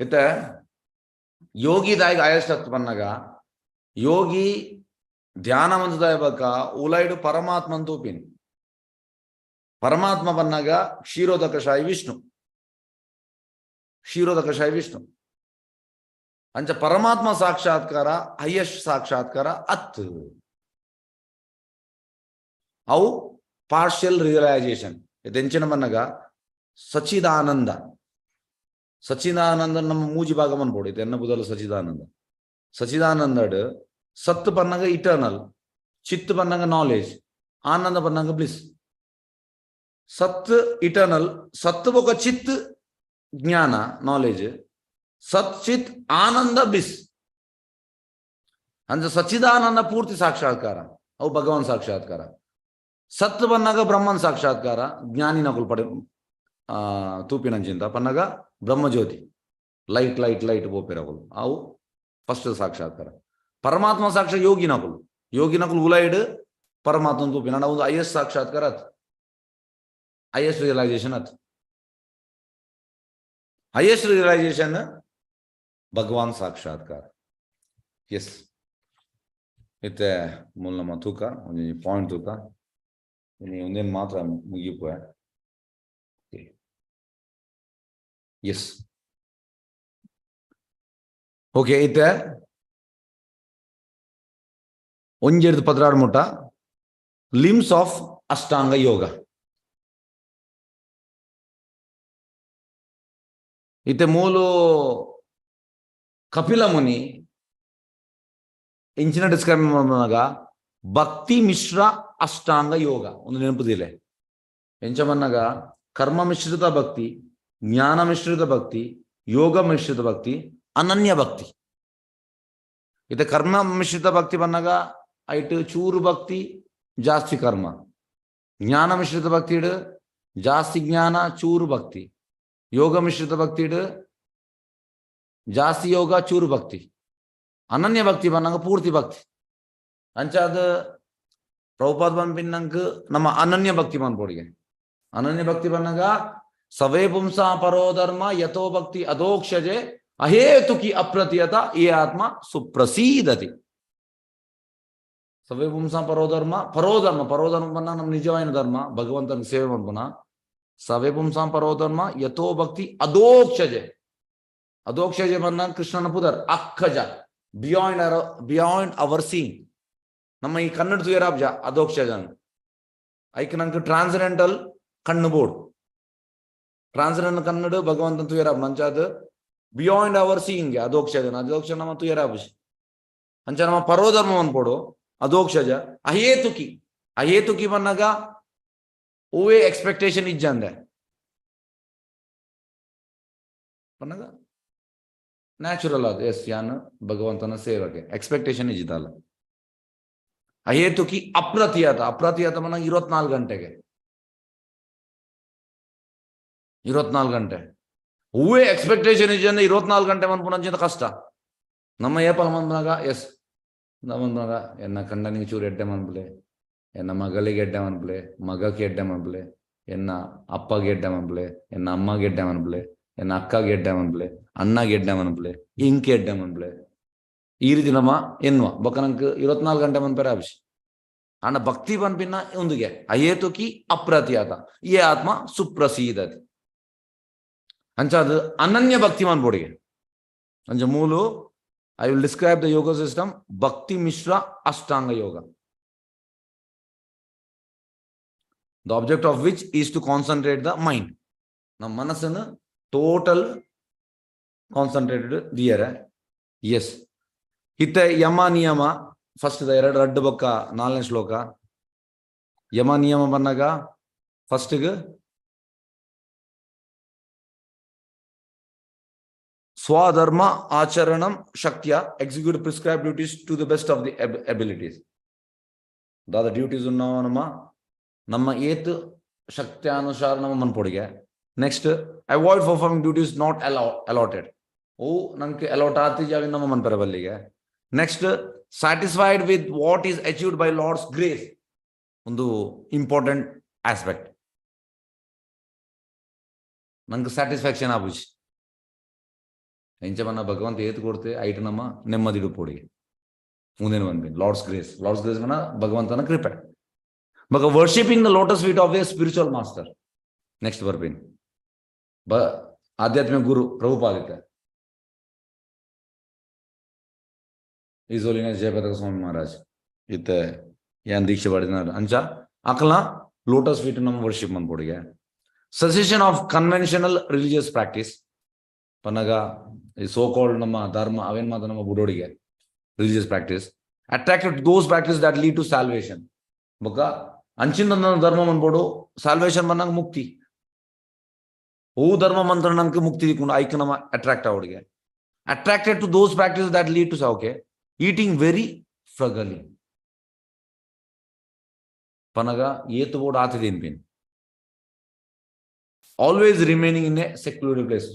ಇತ್ತೆ ಯೋಗಿ ದಾಯಿಗ್ ಆಯಸ್ಟ್ ಬನ್ನಾಗ ಯೋಗಿ ಧ್ಯಾನ ಮಂತದಾಯ ಬಕ್ಕ ಉಲೈಡು ಪರಮಾತ್ಮನ್ ತೂಪಿನಿ. ಪರಮಾತ್ಮ ಬನ್ನಾಗ ಕ್ಷೀರೋದಕಶಾಯಿ ವಿಷ್ಣು, ಕ್ಷೀರೋದಕಶಾಯಿ ವಿಷ್ಣು. ಅಂಚ ಪರಮಾತ್ಮ ಸಾಕ್ಷಾತ್ಕಾರ ಹೈಯೆಸ್ಟ್ ಸಾಕ್ಷಾತ್ಕಾರ ಅತ್. ಅವು ಪಾರ್ಷಿಯಲ್ ರಿಯಲೈಸೇಷನ್. ಎಂಚಿನ ಬನ್ನಗ ಸಚಿದಾನಂದ. ಸಚಿದಾನಂದ ನಮ್ಮ ಮೂಜಿ ಭಾಗ ಮನ್ಪೊಡು. ಇದು ಎನ್ನ ಬುದಲು ಸಚಿದಾನಂದ. ಸಚಿದಾನಂದಡ್ ಸತ್ ಬನ್ನಗ ಇಟರ್ನಲ್, ಚಿತ್ ಬನ್ನಗ ನಾಲೆಜ್, ಆನಂದ ಬನ್ನಗ ಬ್ಲಿಸ್. ಸತ್ ಇಟರ್ನಲ್, ಸತ್ ಬೊಕ ಚಿತ್ ಜ್ಞಾನ ನಾಲೆಜ್, ಸತ್ ಚಿತ್ ಆನಂದ ಬ್ಲಿಸ್. ಅಂದ್ರೆ ಸಚ್ಚಿದಾನಂದ ಪೂರ್ತಿ ಸಾಕ್ಷಾತ್ಕಾರ, ಅವು ಭಗವಾನ್ ಸಾಕ್ಷಾತ್ಕಾರ. ಸತ್ ಬನ್ನಾಗ ಬ್ರಹ್ಮನ್ ಸಾಕ್ಷಾತ್ಕಾರ, ಜ್ಞಾನಿನಕುಲು ಪಡೆ ತೂಪಿನಂಚಿಂತ ಪನ್ನಗ ಬ್ರಹ್ಮಜ್ಯೋತಿ ಲೈಟ್ ಲೈಟ್ ಲೈಟ್ ಪೋಪೆರಕುಲು, ಅವು ಫಸ್ಟ್ ಸಾಕ್ಷಾತ್ಕಾರ. ಪರಮಾತ್ಮ ಸಾಕ್ಷ ಯೋಗಿನಕುಲು, ಯೋಗಿನಕುಲು ಉಲೈಡ್ ಪರಮಾತ್ಮ ತೂಪಿನ ಒಂದು ಹೈಯೆಸ್ಟ್ ಸಾಕ್ಷಾತ್ಕಾರ ಅತ್, ಹೈಯೆಸ್ಟ್ ರಿಯಲೈಸೇಷನ್ ಅತ್. Highest realization. ಭಗವಾನ್ ಸಾಕ್ಷಾತ್ಕಾರ. ಎಸ್, ಇತ್ತೆ ಮೂಲ ನಮ್ಮ ತೂಕ ಒಂಜಿ ಪಾಯಿಂಟ್ ತೂಕ ಇನಿ ಒಂದೇನು ಮಾತ್ರ ಮುಗಿಪುವೆ. S, okay. ಇತ್ತೆ ಒಂಜೆಡ್ದು 12 ಮುಟ್ಟ ಲಿಮ್ಸ್ ಆಫ್ ಅಷ್ಟಾಂಗ ಯೋಗ. ಇತ್ತೆ ಮೂಲು ಕಪಿಲ ಮುನಿ ಇಂಚಿನ ಡಿಸ್ಕ್ರೈಬ್ ಮಾಡುವಾಗ ಭಕ್ತಿ ಮಿಶ್ರ ಅಷ್ಟಾಂಗ ಯೋಗ ಒಂದು ನೆನಪುದಿಲ್ಲ. ಎಂಚ ಮನ್ನಗ ಕರ್ಮ ಮಿಶ್ರಿತ ಭಕ್ತಿ, ಜ್ಞಾನ ಮಿಶ್ರಿತ ಭಕ್ತಿ, ಯೋಗ ಮಿಶ್ರಿತ ಭಕ್ತಿ, ಅನನ್ಯ ಭಕ್ತಿ. ಇತ್ತೆ ಕರ್ಮ ಮಿಶ್ರಿತ ಭಕ್ತಿ ಬಂದಾಗ ಐಟ್ ಚೂರು ಭಕ್ತಿ ಜಾಸ್ತಿ ಕರ್ಮ, ಜ್ಞಾನ ಮಿಶ್ರಿತ ಭಕ್ತಿ ಇಡು ಜಾಸ್ತಿ ಜ್ಞಾನ ಚೂರು ಭಕ್ತಿ, ಯೋಗ ಮಿಶ್ರಿತ ಭಕ್ತಿ ಇಡು ಜಾಸ್ತಿ ಯೋಗ ಚೂರು ಭಕ್ತಿ, ಅನನ್ಯ ಭಕ್ತಿ ಬಂದಂಗ ಪೂರ್ತಿ ಭಕ್ತಿ. ಅಂಚಾದ ಪ್ರಭುಪಾದ ಬಂದ್ಪಿನ್ನಂಕ ನಮ್ಮ ಅನನ್ಯ ಭಕ್ತಿ ಬಂದ್ಪೋಡಿಗೆ. ಅನನ್ಯ ಭಕ್ತಿ ಬಂದಾಗ ಸವೇ ಪುಂಸಾ ಪರೋ ಧರ್ಮ ಯಥೋ ಭಕ್ತಿ ಅಧೋಕ್ಷಜೆ ಅಹೇತುಕಿ ಅಪ್ರತಿಯತ ಈ ಆತ್ಮ ಸುಪ್ರಸೀದತಿ. ಸವೇ ಪುಂಸಾ ಪರೋ ಧರ್ಮ, ಪರೋ ಧರ್ಮ, ಪರೋ ಧರ್ಮ ಬನ್ನ ನಮ್ಮ ನಿಜವಾದ ಧರ್ಮ ಭಗವಂತನ ಸೇವೆ ಮಾಡ್ಬನ. ಸವೇ ಪುಂಸಾಂ ಪರೋ ಧರ್ಮ ಯಥೋ ಭಕ್ತಿ ಅಧೋಕ್ಷಜೆ. ಅಧೋಕ್ಷಜೆ ಬನ್ನ ಕೃಷ್ಣನ ಪುದರ್ ಅಕ್ಕಜ, ಬಿಯಾಂಡ್ ಬಿಯಾಂಡ್ ಅವರ್ ಸೀಯಿಂಗ್. ನಮ್ಮ ಈ ಕನ್ನಡ ತುಯರಾಬ್ಜ ಅಧೋಕ್ಷಜನ್ ಐಕ್ ನಂಗೆ ಟ್ರಾನ್ಸೆಂಡೆಂಟಲ್ ಕಣ್ಣು ಬೋರ್ಡ್, ಟ್ರಾನ್ಸೆಂಡೆಂಟಲ್ ಕನ್ನಡ ಭಗವಂತನ ತುಯರಾಬ್ ನಂಚಾದ ಬಿಯಾಂಡ್ ಅವರ್ ಸೀಯಿಂಗ್ ಅಧೋಕ್ಷಜನ. ಅಧೋಕ್ಷ ನಮ್ಮ ತುಯರಾಬ್ಜ ಅಂಚ ನಮ್ಮ ಪರೋಧರ್ಮ ಅನ್ಪೋಡು ಅಧೋಕ್ಷಜ ಅಹೇತುಕಿ. ಅಹೇತುಕಿ ಬನ್ನಾಗ ಹೂವೇ ಎಕ್ಸ್ಪೆಕ್ಟೇಷನ್ ಇಜ್ಜಂದೆ ಬನ್ನಾಗ ನ್ಯಾಚುರಲ್ ಅದು. ಎಸ್, ಯಾನ್ ಭಗವಂತನ ಸೇವಕೆ, ಎಕ್ಸ್ಪೆಕ್ಟೇಷನ್ ಇಜ್ಜಿದಲ್ಲ. ಅಹೇತುಕಿ ಅಪ್ರತಿಯತ. ಅಪ್ರತಿಯತ ಮನ 24 ಗಂಟೆಗೆ, 24 ಗಂಟೆ ಹೂವೇ ಎಕ್ಸ್ಪೆಕ್ಟೇಷನ್ ಇಜ್ಜಂದೆ 24 ಗಂಟೆ ಮನ್ಪುನಂಚಿನ ಕಷ್ಟ. ನಮ್ಮ ಏಪಲ ಮನ್ಪುನಾಗ ಎಸ್ ಮನ್ಪುನಾಗ ಎನ್ನ ಕಂಡನಿಗೆ ಚೂರು ಎಡ್ಡೆ ಮನ್ಪುಲೆ, ಎನ್ನ ಮಗಳಿಗೆ ಎಡ್ಡೆ ಮನ್ಪುಲೆ, ಮಗಕ್ಕೆ ಎಡ್ಡೆ ಮನ್ಪುಲೆ, ಎನ್ನ ಅಪ್ಪಗೆ ಎಡ್ಡೆ ಮನ್ಪುಲೆ, ಎನ್ನ ಅಮ್ಮಗೆ ಎಡ್ಡೆ ಮನ್ಪುಲೆ, ಎನ್ನ ಅಕ್ಕಗೆ ಎಡ್ಡೆ ಮನ್ಪುಲೆ, ಅಣ್ಣಗೆ ಎಡ್ಡೆ ಮನ್ಪುಲೆ, ಇಂಕೆ ಎಡ್ಡೆ ಮನ್ಪುಲೆ, ಈ ರೀತಿ ನಮ್ಮ ಎನ್ನುವ ಬೊಕ್ಕ ನಂಗೆ 24 ಗಂಟೆ ಮನ್ಪೆರೆ ಆವಿಷ್. ಅಣ್ಣ ಭಕ್ತಿ ಪನ್ಪಿನ ಒಂದುಗೆ ಅಹೇತುಕಿ ಅಪ್ರತಿಯಾತ ಈ ಆತ್ಮ ಸುಪ್ರಸೀದತಿ. ಅಂಚ ಅದು ಅನನ್ಯ ಭಕ್ತಿ ಮನ್ಪೋಡಿಗೆ. ಅಂಚ ಮೂಲು I will describe the yoga system Bhakti Mishra Ashtanga Yoga, the object of which is to concentrate the mind. ನಮ್ಮ ಮನಸ್ಸನ್ನು ಟೋಟಲ್ ಕಾನ್ಸಂಟ್ರೇಟೆಡ್ ದಿಯರೆ. ಎಸ್, ಇತ್ತೆ ಯಮ ನಿಯಮ ಫಸ್ಟ್ ಎರಡು ರಡ್ಡು ಬೊಕ್ಕ 4ನೇ ಶ್ಲೋಕ. ಯಮ ನಿಯಮ ಬಂದಾಗ ಫಸ್ಟ್ಗೆ ಸ್ವಧರ್ಮ ಆಚರಣಂ ಶಕ್ತಿಯ execute prescribe duties to the best of the abilities. ದಾದ ಡ್ಯೂಟೀಸ್ ನಮ್ಮ ನಮ್ಮ ಏತ್ ಶಕ್ತ್ಯಾನುಸಾರ ನಮ್ಮ ಮನ್ಪೊಡಿಗೆ. Next avoid performing duties not allotted. ಓ ನಂಗೆ ಅಲಾಟ್ ಆತಿಜಾವಿ ನಮ್ಮ ಮನ್ಪೆರ ಬಲ್ಲಿಗೆ. Next satisfied with what is achieved by Lord's grace, ಒಂದು ಇಂಪಾರ್ಟೆಂಟ್ ಆಸ್ಪೆಕ್ಟ್. ನಂಗೆ ಸ್ಯಾಟಿಸ್ಫ್ಯಾಕ್ಷನ್ ಆಪುಜಿ. ಎಂಚ ಭಗವಂತ ಏತ್ ಕೊಡ್ತೆ ಐಟ್ ನಮ್ಮ ನೆಮ್ಮದಿ ಪೊಡಿಗೆ ಮುಂದೇನು ಬಂದ್ಬಿನ್ ಲಾರ್ಡ್ಸ್ ಗ್ರೇಸ್. ಲಾರ್ಡ್ಸ್ ಗ್ರೇಸ್ ಮನ ಭಗವಂತನ ಕೃಪೆ. ಬಗ worshipping the lotus feet of a spiritual master. Next ಬರ್ಬಿನ್ ಬ ಆಧ್ಯಾತ್ಮಿಕ ಗುರು ಪ್ರಭುಪಾದಿತ is holiness Jayapataka ಸ್ವಾಮಿ ಮಹಾರಾಜ್ ಇತ್ತೆ ಏನ್ ದೀಕ್ಷೆ ಪಡೆದ ಅಂಚ ಅಕಲ ಲೋಟಸ್ ಫೀಟ್ ನಮ್ಮ worship ಮನ್ಪೊಡಿಗೆ. Cessation of conventional religious practice ಪನ್ನಗ ಈ ಸೋ ಕಾಲ್ಡ್ ನಮ್ಮ ಧರ್ಮ ಅವೇನ್ ಮಾತ್ರ ನಮ್ಮ ಬುಡೋಡಿಗೆ religious practice attracted those practice that lead to salvation. ಬೊಕ್ಕ ಅಂಚಿನ ಧರ್ಮ ಮನ್ಪೋಡು ಸಾಲ್ವೇಷನ್ ಬಂದಂಗ ಮುಕ್ತಿ. ಓ ಧರ್ಮ ಮಂತ್ರ ನಂಗೆ ಮುಕ್ತಿ ದಿಕ್ಕೊಂಡು ಐಕ್ ನಮ್ಮ attract ಅವಡಿಗೆ. Attracted to those practice that lead to okay eating very frugally ಪನಗ ಏತು ಬೋರ್ಡ್ ಆತಿದೇನ್ pin always remaining in a secluded place.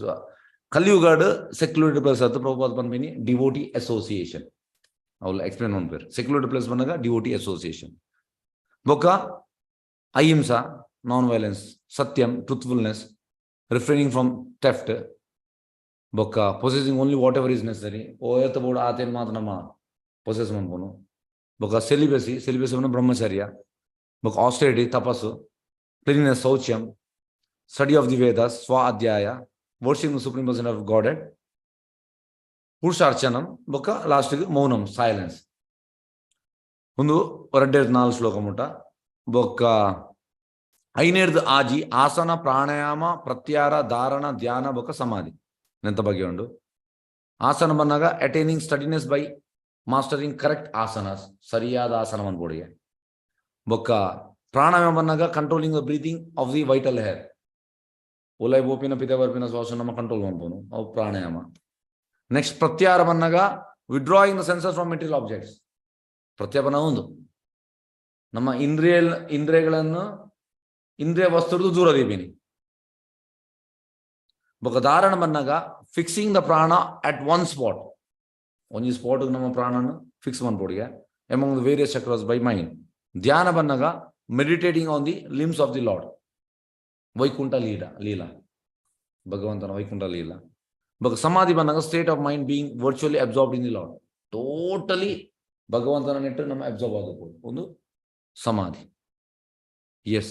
ಕಲಿಯುಗಾಡ್ secluded place ಅದು ಪ್ರಭುಪಾದ ಪನ್ಪಿನಿ ಡಿವೋಟಿ ಅಸೋಸಿಯೇಷನ್. ಅವ್ಲು ಎಕ್ಸ್ಪ್ಲೇನ್ ಮಾಡ್ಬೇರು ಸೆಕ್ಲೂಡೆಡ್ ಪ್ಲೇಸ್ ಬಂದಾಗ ಡಿವೋಟಿ ಅಸೋಸಿಯೇಷನ್. ಬೊಕ್ಕ ahimsa, non violence, satyam, truthfulness, refraining from theft. ಬೊಕ್ಕ possessing only whatever is necessary. ಓ ಏತ ಬೋಡು ಆತೇನ್ ಮಾತ್ರ ನಮ್ಮ ಪೊಸೆಸ್ ಮನ್ಪುನು. ಬೊಕ್ಕ ಸೆಲಿಬೆಸಿ, ಸೆಲಿಬೆಸಿ ಬ್ರಹ್ಮಚರ್ಯ. ಬೊಕ್ಕ austerity, tapas. Cleanness, shaucham. Study of the Vedas, ಸ್ವ ಅಧ್ಯಾಯ. Worshipping Supreme Person of Godhead, ಪುರುಷಾರ್ಚನಂ. ಬೊಕ್ಕ ಲಾಸ್ಟ್ ಮೌನಂ, ಸೈಲೆನ್ಸ್. ಒಂದು ರಡ್ಡೆರ್ದ್ ನಾಲ್ ಶ್ಲೋಕ ಮುಟ್ಟ. ಬೊಕ್ಕ ಐನೇರ್ದು ಆಜಿ ಆಸನ, ಪ್ರಾಣಾಯಾಮ, ಪ್ರತ್ಯಾಹಾರ, ಧಾರಣ, ಧ್ಯಾನ ಬೊಕ್ಕ ಸಮಾಧಿ ನೆಂತ ಬಗ್ಗೆ ಉಂಡು. ಆಸನ ಬಂದಾಗ attaining steadiness by mastering correct asanas, ಸರಿಯಾದ ಆಸನ ಮನ್ಪೊಡಿಗೆ. ಬೊಕ್ಕ ಪ್ರಾಣಾಯಾಮ ಬಂದಾಗ controlling the breathing of the vital air. ಉಲೈ ಬೋಪಿನ ಪಿತ ಬರ್ಪಿನ ಶ್ವಾಸ ನಮ್ಮ ಕಂಟ್ರೋಲ್ ಮನ್ಪುನು, ಅವು ಪ್ರಾಣಾಯಾಮ. ನೆಕ್ಸ್ಟ್ ಪ್ರತ್ಯಾಹಾರ ಬಂದಾಗ withdrawing the senses from material objects. ಪ್ರತ್ಯಾಪನ ಒಂದು ನಮ್ಮ ಇಂದ್ರಿಯಗಳನ್ನು, ಇಂದ್ರಿಯ ವಸ್ತುರ್ದು ದೂರ ದೀಪಿನಿ. ಬೊಕ್ಕ ಧಾರಣ ಬಂದಾಗ fixing the prana at one spot. ಒಂಜಿ ಸ್ಪಾಟ್ ನಮ್ಮ ಪ್ರಾಣನ fix ಮನ್ಪೊಡಿಗೆ among the various chakras by mind. ಧ್ಯಾನ ಬಂದಾಗ meditating on the limbs of the Lord, Vaikuntha Leela Leela, ಭಗವಂತನ ವೈಕುಂಠ ಲೀಲಾ. ಬೊಕ್ಕ ಸಮಾಧಿ ಬಂದಾಗ state of mind being virtually absorbed in the Lord. Totally ಭಗವಂತನ ನೆಟ್ಟು ನಮ್ಮ ಅಬ್ಸಾರ್ಬ್ ಆಗಬಹುದು, ಒಂದು ಸಮಾಧಿ. Yes,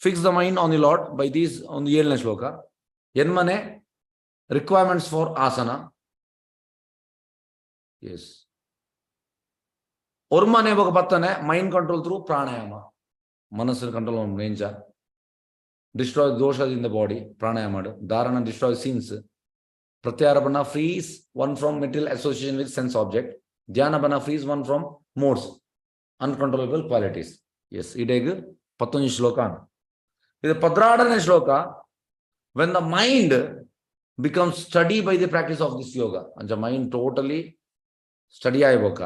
fix the mind on the Lord by these. ಒಂದು ಏಳನೇ ಶ್ಲೋಕ. ಎನ್ಮನೆ ರಿಕ್ವೈರ್ಮೆಂಟ್ಸ್ ಫಾರ್ ಆಸನ. ಎಸ್, ಒರ್ಮನೆ ಬೊಕ ಪತ್ತನೆ ಮೈಂಡ್ ಕಂಟ್ರೋಲ್ ಥ್ರೂ ಪ್ರಾಣಾಯಾಮ. ಮನಸ್ಸು ಕಂಟ್ರೋಲ್ ನೇಂಚ? ಡಿಸ್ಟ್ರಾಯ್ ದೋಷ ಇನ್ the body pranayama. ಧಾರಣ ಡಿಸ್ಟ್ರಾಯ್ ಸಿನ್ಸ್. ಪ್ರತ್ಯಾಹಾರ ಬಣ್ಣ frees one from material association with sense object. ಧ್ಯಾನ ಬಣ್ಣ frees one from modes, uncontrollable qualities. Yes, ಇಡೇಗ್ ಪತ್ತೊಂದು ಶ್ಲೋಕ. ಇದು ಪದ್ರಾಡನೇ ಶ್ಲೋಕ. When the mind becomes steady by the practice of this yoga, ಅಂಚ mind totally study ಆಯ್ಬೋಕ.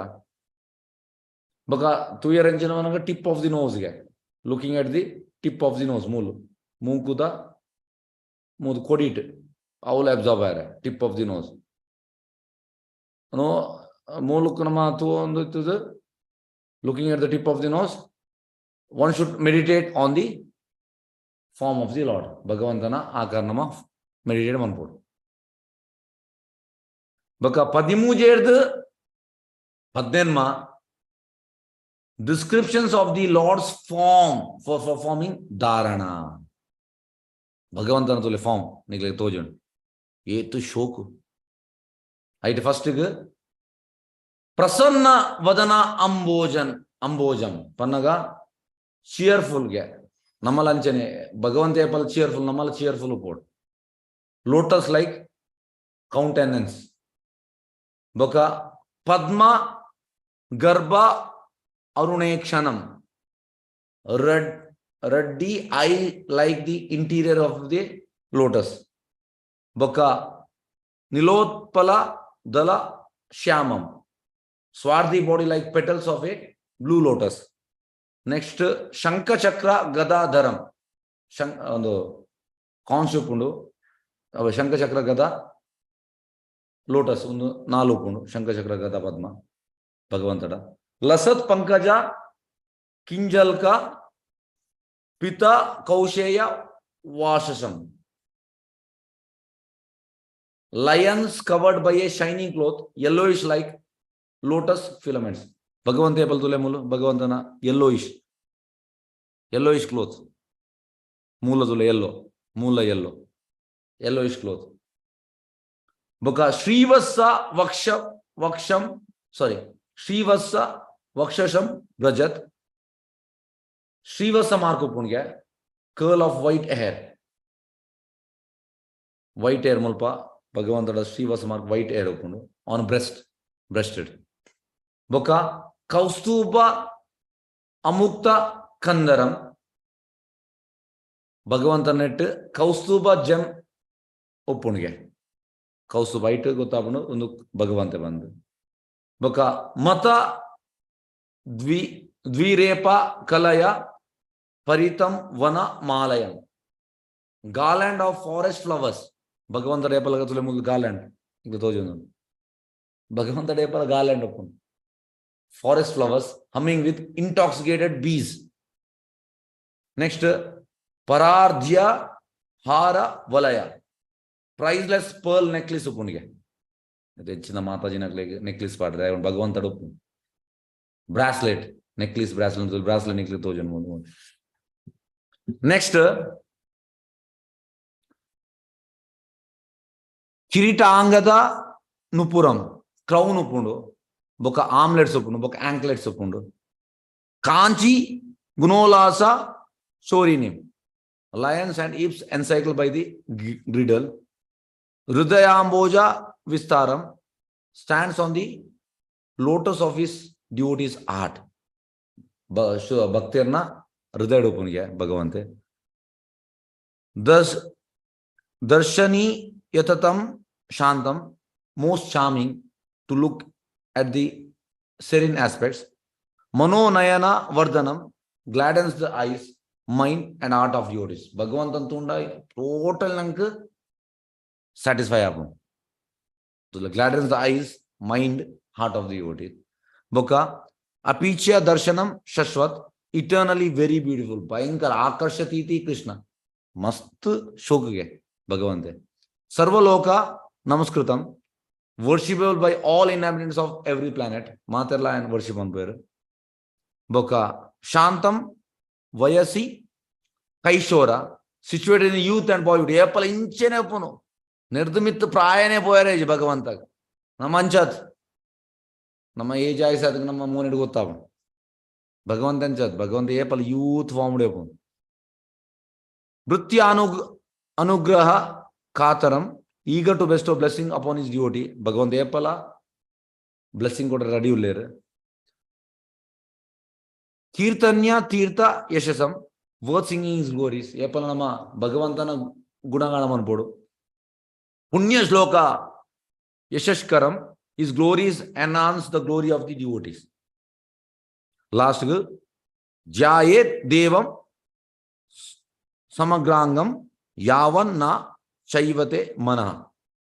ಬೊಕ ತೂಯರಂಚಿನ ಟಿಪ್ ಆಫ್ the ನೋಸ್ಗೆ, looking at the tip of the nose, ಮೂಲು ಮೂಕುದ ಮೂದು ಕೊಡಿಟ್ ಅವುಲು ಅಬ್ಸಾರ್ಬ್ ಆಯ್ರೆ ಟಿಪ್ ಆಫ್ the nose. ಮೂಲಕ್ಕೆ ನಮ್ಮ ತೂ ಒಂದು ಇತ್ತದು. Looking at the tip of the nose, one should meditate on the form of the Lord. ಭಗವಂತನ ಆಕಾರ ನಮ್ಮ ಮೆಡಿಟೇಟ್ ಮನ್ಪೊಡು. ಬೊಕ ಪದಿಮೂಜೇರ್ದು ಪದ್ನೆನ್ಮ descriptions of the Lord's form for performing dharana. ಭಗವಂತನ ತುಲೆ ಫಾರ್ಮ್ ನಿಗ್ಲೆ ತೋಜುಂಡು, ಏತು ಶೋಕು. ಐಟ್ ಫಸ್ಟ್ ಪ್ರಸನ್ನ ವದನ ಅಂಬೋಜನ್ ಅಂಬೋಜಂ ಪನ್ನಗ ಚಿಯರ್ಫುಲ್ಗೆ. ನಮ್ಮಲ ಅಂಚನೆ ಭಗವಂತ ಏಪಲ್ ಚಿಯರ್ಫುಲ್, ನಮ್ಮಲ ಚಿಯರ್ಫುಲ್ ಉಪ್ಪೊಡು. Lotus like countenance. ಬೊಕ ಪದ್ಮ ಗರ್ಭ ಅರುಣೇಕ್ಷಣಂ, red ruddy eye like the interior of the lotus. ಬೊಕ ನಿಲೋತ್ಪಲ ದಲ ಶ್ಯಾಮಂ, swarthy body like petals of a blue lotus. Next ಶಂಖಚಕ್ರ ಗದಾಧರಂ, ಶಂಖ ಒಂದು ಕಾನ್ಸ್ ಉಪ್ಪುಂಡು ಅವ ಶಂಖಚಕ್ರ ಗದ ಲೋಟಸ್ ಒಂದು ನಾಲ್ ಉಪ್ಪುಂಡು. ಶಂಖಚಕ್ರ ಗದ ಪದ್ಮ ಭಗವಂತಡ. ಲಸತ್ ಪಂಕಜ ಕಿಂಜಲ್ಕ ಪಿತ ಕೌಶೇಯ ವಾಶಸಂ, lions covered by a shining cloth, yellowish like lotus filaments. ಭಗವಂತ ಏಪಲ್ ತುಲೆ ಮೂಲು ಭಗವಂತನ ಯೆಲ್ಲೋಯಿಶ್ ಯೆಲ್ಲೋಯಿಶ್ ಕ್ಲೋತ್ ಮೂಲ ತುಲೆ ಯೆಲ್ಲೋ ಮೂಲ ಯೆಲ್ಲೋ ಯೆಲ್ಲೋಯಿಶ್ ಕ್ಲೋತ್. ಬೊಕ ಶ್ರೀವತ್ಸ ವಕ್ಷ ವಕ್ಷಂ ಸಾರಿ ಶ್ರೀವತ್ಸ ವಕ್ಷಶಂ ವ್ರಜತ್. ಶ್ರೀವತ್ಸ ಮಾರ್ಕ್ ಉಪ್ಪುಣ್ಗೆ curl of white hair, white hair ಮುಲ್ಪ ಭಗವಂತಡ ಶ್ರೀವತ್ಸ ಮಾರ್ಕ್ ವೈಟ್ ಹೇರ್ ಉಪ್ಪುಂಡು ಆನ್ ಬ್ರೆಸ್ಟ್ ಬ್ರೆಸ್ಟೆಡ್. ಬೊಕ ಕೌಸ್ತುಭ ಅಮುಕ್ತ ಕಂದರಂ, ಭಗವಂತನೆಟ್ ಕೌಸ್ತುಭ ಜೆಮ್ ಉಪ್ಪುಣಿಗೆ. ಕೌಸ್ತುಭ ಐಟ್ ಗೊತ್ತಾಪುಂಡು ಒಂದು ಭಗವಂತ ಬಂದು. ಬೊಕ ಮತ ದ್ವಿರೇಪ ಕಲಯ ಪರಿತಂ ವನ ಮಾಲಯಂ, ಗಾರ್ಲ್ಯಾಂಡ್ ಆಫ್ ಫಾರೆಸ್ಟ್ ಫ್ಲವರ್ಸ್. ಭಗವಂತ ಡೇಪಲ ತುಲೆ ಮುಲ್ ಗಾರ್ಲ್ಯಾಂಡ್ ಈಗ ತೋಜೊಂದು ಭಗವಂತ ಡೇಪಲ ಗಾರ್ಲ್ಯಾಂಡ್ ಉಪ್ಪುಂಡು. Forest flowers humming with intoxicated bees. Next, ಪರಾರ್ಧ್ಯ ಹಾರ ವಲಯ. ಪ್ರೈಸ್ಲೆಸ್ ಪರ್ಲ್ ನೆಕ್ಲೆಸ್ ಉಪ್ಪುಂಡಿಗೆ. ಹೆಚ್ಚಿನ ಮಾತಾಜಿನಕ್ಲೆಗ್ ನೆಕ್ಲೆಸ್ ಪಾಡ್ರೆ ಭಗವಂತಡ ಉಪ್ಪು bracelet necklace, bracelet, bracelet necklace ತೋಜನ್. Next ಕಿರೀಟಾಂಗದ ನುಪುರಂ, ಕ್ರೌನ್ ಉಪ್ಪುಂಡು, ಬೊಕ ಆಮ್ಲೆಟ್ಸ್ ಉಪ್ಪುಂಡು, ಬೊಕ ಆಂಕ್ಲೆಟ್ಸ್ ಉಪ್ಪುಂಡು. Kanchi ಗುಣೋಲ್ಲಾಸ ಶೋರಿನಿಂ, lions and hips encircled by the girdle. ಹೃದಯಾಂಬೋಜ ವಿಸ್ತಾರಂ, stands on the lotus of his devotees' heart. ಭಕ್ತಿಯರ್ನ ಹೃದಯ ಉಪ್ಪುನಿಗೆ ಭಗವಂತೆ. ದರ್ಶ್ ದರ್ಶನಿ ಯತತಂ ಶಾಂತಂ, most charming to look at the serene aspects. ಮನೋನಯನ ವರ್ಧನಂ, gladdens the eyes, mind and heart of devotees. ಭಗವಂತನ್ ತೂಂಡ ಟೋಟಲ್ ನಂಕ್ ಸ್ಯಾಟಿಸ್ಫೈ ಆಪುಂಡು. Gladdens the eyes, mind, heart of the devotees. ಬೊಕ ಅಪೀಚ್ಯ ದರ್ಶನಂ ಶಶ್ವತ್, ಇಟರ್ನಲಿ ವೆರಿ ಬ್ಯೂಟಿಫುಲ್. ಭಯಂಕರ ಆಕರ್ಷತೀತಿ ಕೃಷ್ಣ, ಮಸ್ತ್ ಶೋಕಿಗೆ ಭಗವಂತೆ. ಸರ್ವಲೋಕ ನಮಸ್ಕೃತಂ, worshipable by all inhabitants of every planet. ಮಾತೆರ್ಲ ಆಯನ್ ವರ್ಷಿಪ್ ಅನ್ಪೇರು. ಬೊಕ ಶಾಂತಂ ವಯಸಿ ಕೈಶೋರ, situated in youth and boyhood. ಏಪಲ ಇಂಚೆನೆ ಉಪ್ಪುನು, ನಿರ್ದುಮಿತ್ತು ಪ್ರಾಯನೇ ಪೋಯರೇ ಭಗವಂತ. ನಮ್ಮ ಅಂಚಾತ್ ನಮ್ಮ ಏಜ್ ಆಯ್ಸ ಅದಕ್ಕೆ ನಮ್ಮ ಮೋನಿಡ್ ಗೊತ್ತಾವ ಭಗವಂತ ಅಂಚಾತ್. ಭಗವಂತ ಏಪಲ ಯೂತ್ ಫಾರ್ಮ್ ಉಪ್ಪುನು. ವೃತ್ತಿ ಅನುಗ್ರಹ ಕಾತರಂ, eager to bestow blessing upon his devotee. ಭಗವಂತ ಏಪಲ ಬ್ಲೆಸ್ಸಿಂಗ್ ಕೂಡ ರೆಡಿ ಉಲ್ಲೇರು. ಕೀರ್ತನ್ಯ ತೀರ್ಥ ಯಶಸ್ಸಂ, ವರ್ತ್ ಸಿಂಗಿಂಗ್ his glories. ಏಪಲ ನಮ್ಮ ಭಗವಂತನ ಗುಣಗಾನ ಮನ್ಪೋಡು. ಪುಣ್ಯ ಶ್ಲೋಕ ಯಶಸ್ಕರಂ, his glories enhance the glory of the devotees. Last ಧ್ಯಾಯೇತ್ ದೇವಂ ಸಮಗ್ರಾಂಗಂ ಯಾವನ್ ನ ಚೈವತೆ ಮನಃ.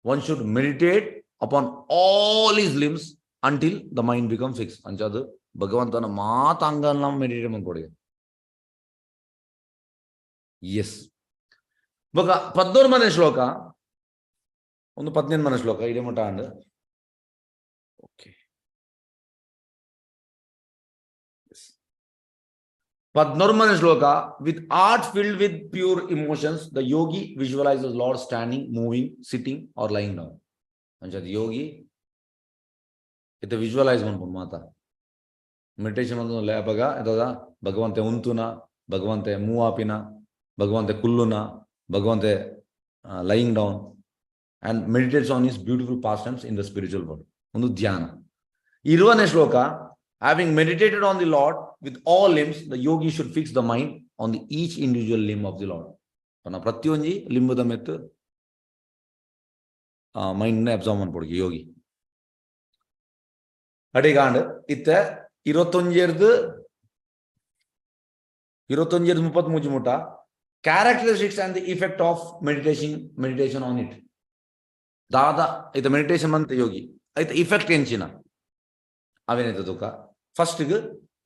One should meditate upon all his limbs until the mind become fix. ಅಂಚಾದ ಭಗವಂತನ ಮಾತಾಂಗ ಮೆಡಿಟೇಟ್ ಮನ್ಪೊಡು. ಎಸ್, ಬೊಕ ಪದ್ದೊರ್ಮನೆ ಶ್ಲೋಕ, ಒಂದು ಪದ್ನೆನ್ಮನೆ ಶ್ಲೋಕ ಇಡೆ ಮುಟ ಅಂಡ್. ಓಕೆ, ಪದ್ನೊರ್ಮನೆ ಶ್ಲೋಕ. With heart filled with pure emotions, the yogi visualizes Lord standing, moving, sitting or lying down. ಅಂಚಾದ Yogi ಇತ್ತ visualise ಮನ್ಪುಂಡು ಮಾತ meditation ಒಂದು ಅಪಗ ಎತ್ತದ ಭಗವಂತೆ ಉಂತುನ, ಭಗವಂತೆ ಮೂವ್ ಆಪಿನ, ಭಗವಂತೆ ಕುಲ್ಲುನ, ಭಗವಂತೆ lying down, and meditates on his beautiful pastimes in the spiritual world. ಒಂದು ಧ್ಯಾನ. ಇರುವನೇ ಶ್ಲೋಕ. Having meditated on the Lord with all limbs, the yogi should fix the mind on the each individual limb of the Lord. ತನ್ನ ಪ್ರತಿಯೊಂಜಿ ಲಿಂಬದ ಮೆತ್ತು mind observe ಮನ್ಪೊಡು Yogi. ಅಡಿಗಾಂಡ್ ಇತ್ತೆ ಇರುವತ್ತೊಂಜೆರ್ದು ಇರುವತ್ತೊಂಜೆರ್ದು ಮುಪ್ಪತ್ಮೂಜಿ ಮುಟ characteristics and the effect of meditation on it. ದಾದ ಇತ್ತ meditation ಮಂತ ಯೋಗಿ ಐತ effect ಎಂಚಿನ ಅವೇನೈತೆ ತುಕ. ಫಸ್ಟ್ಗೆ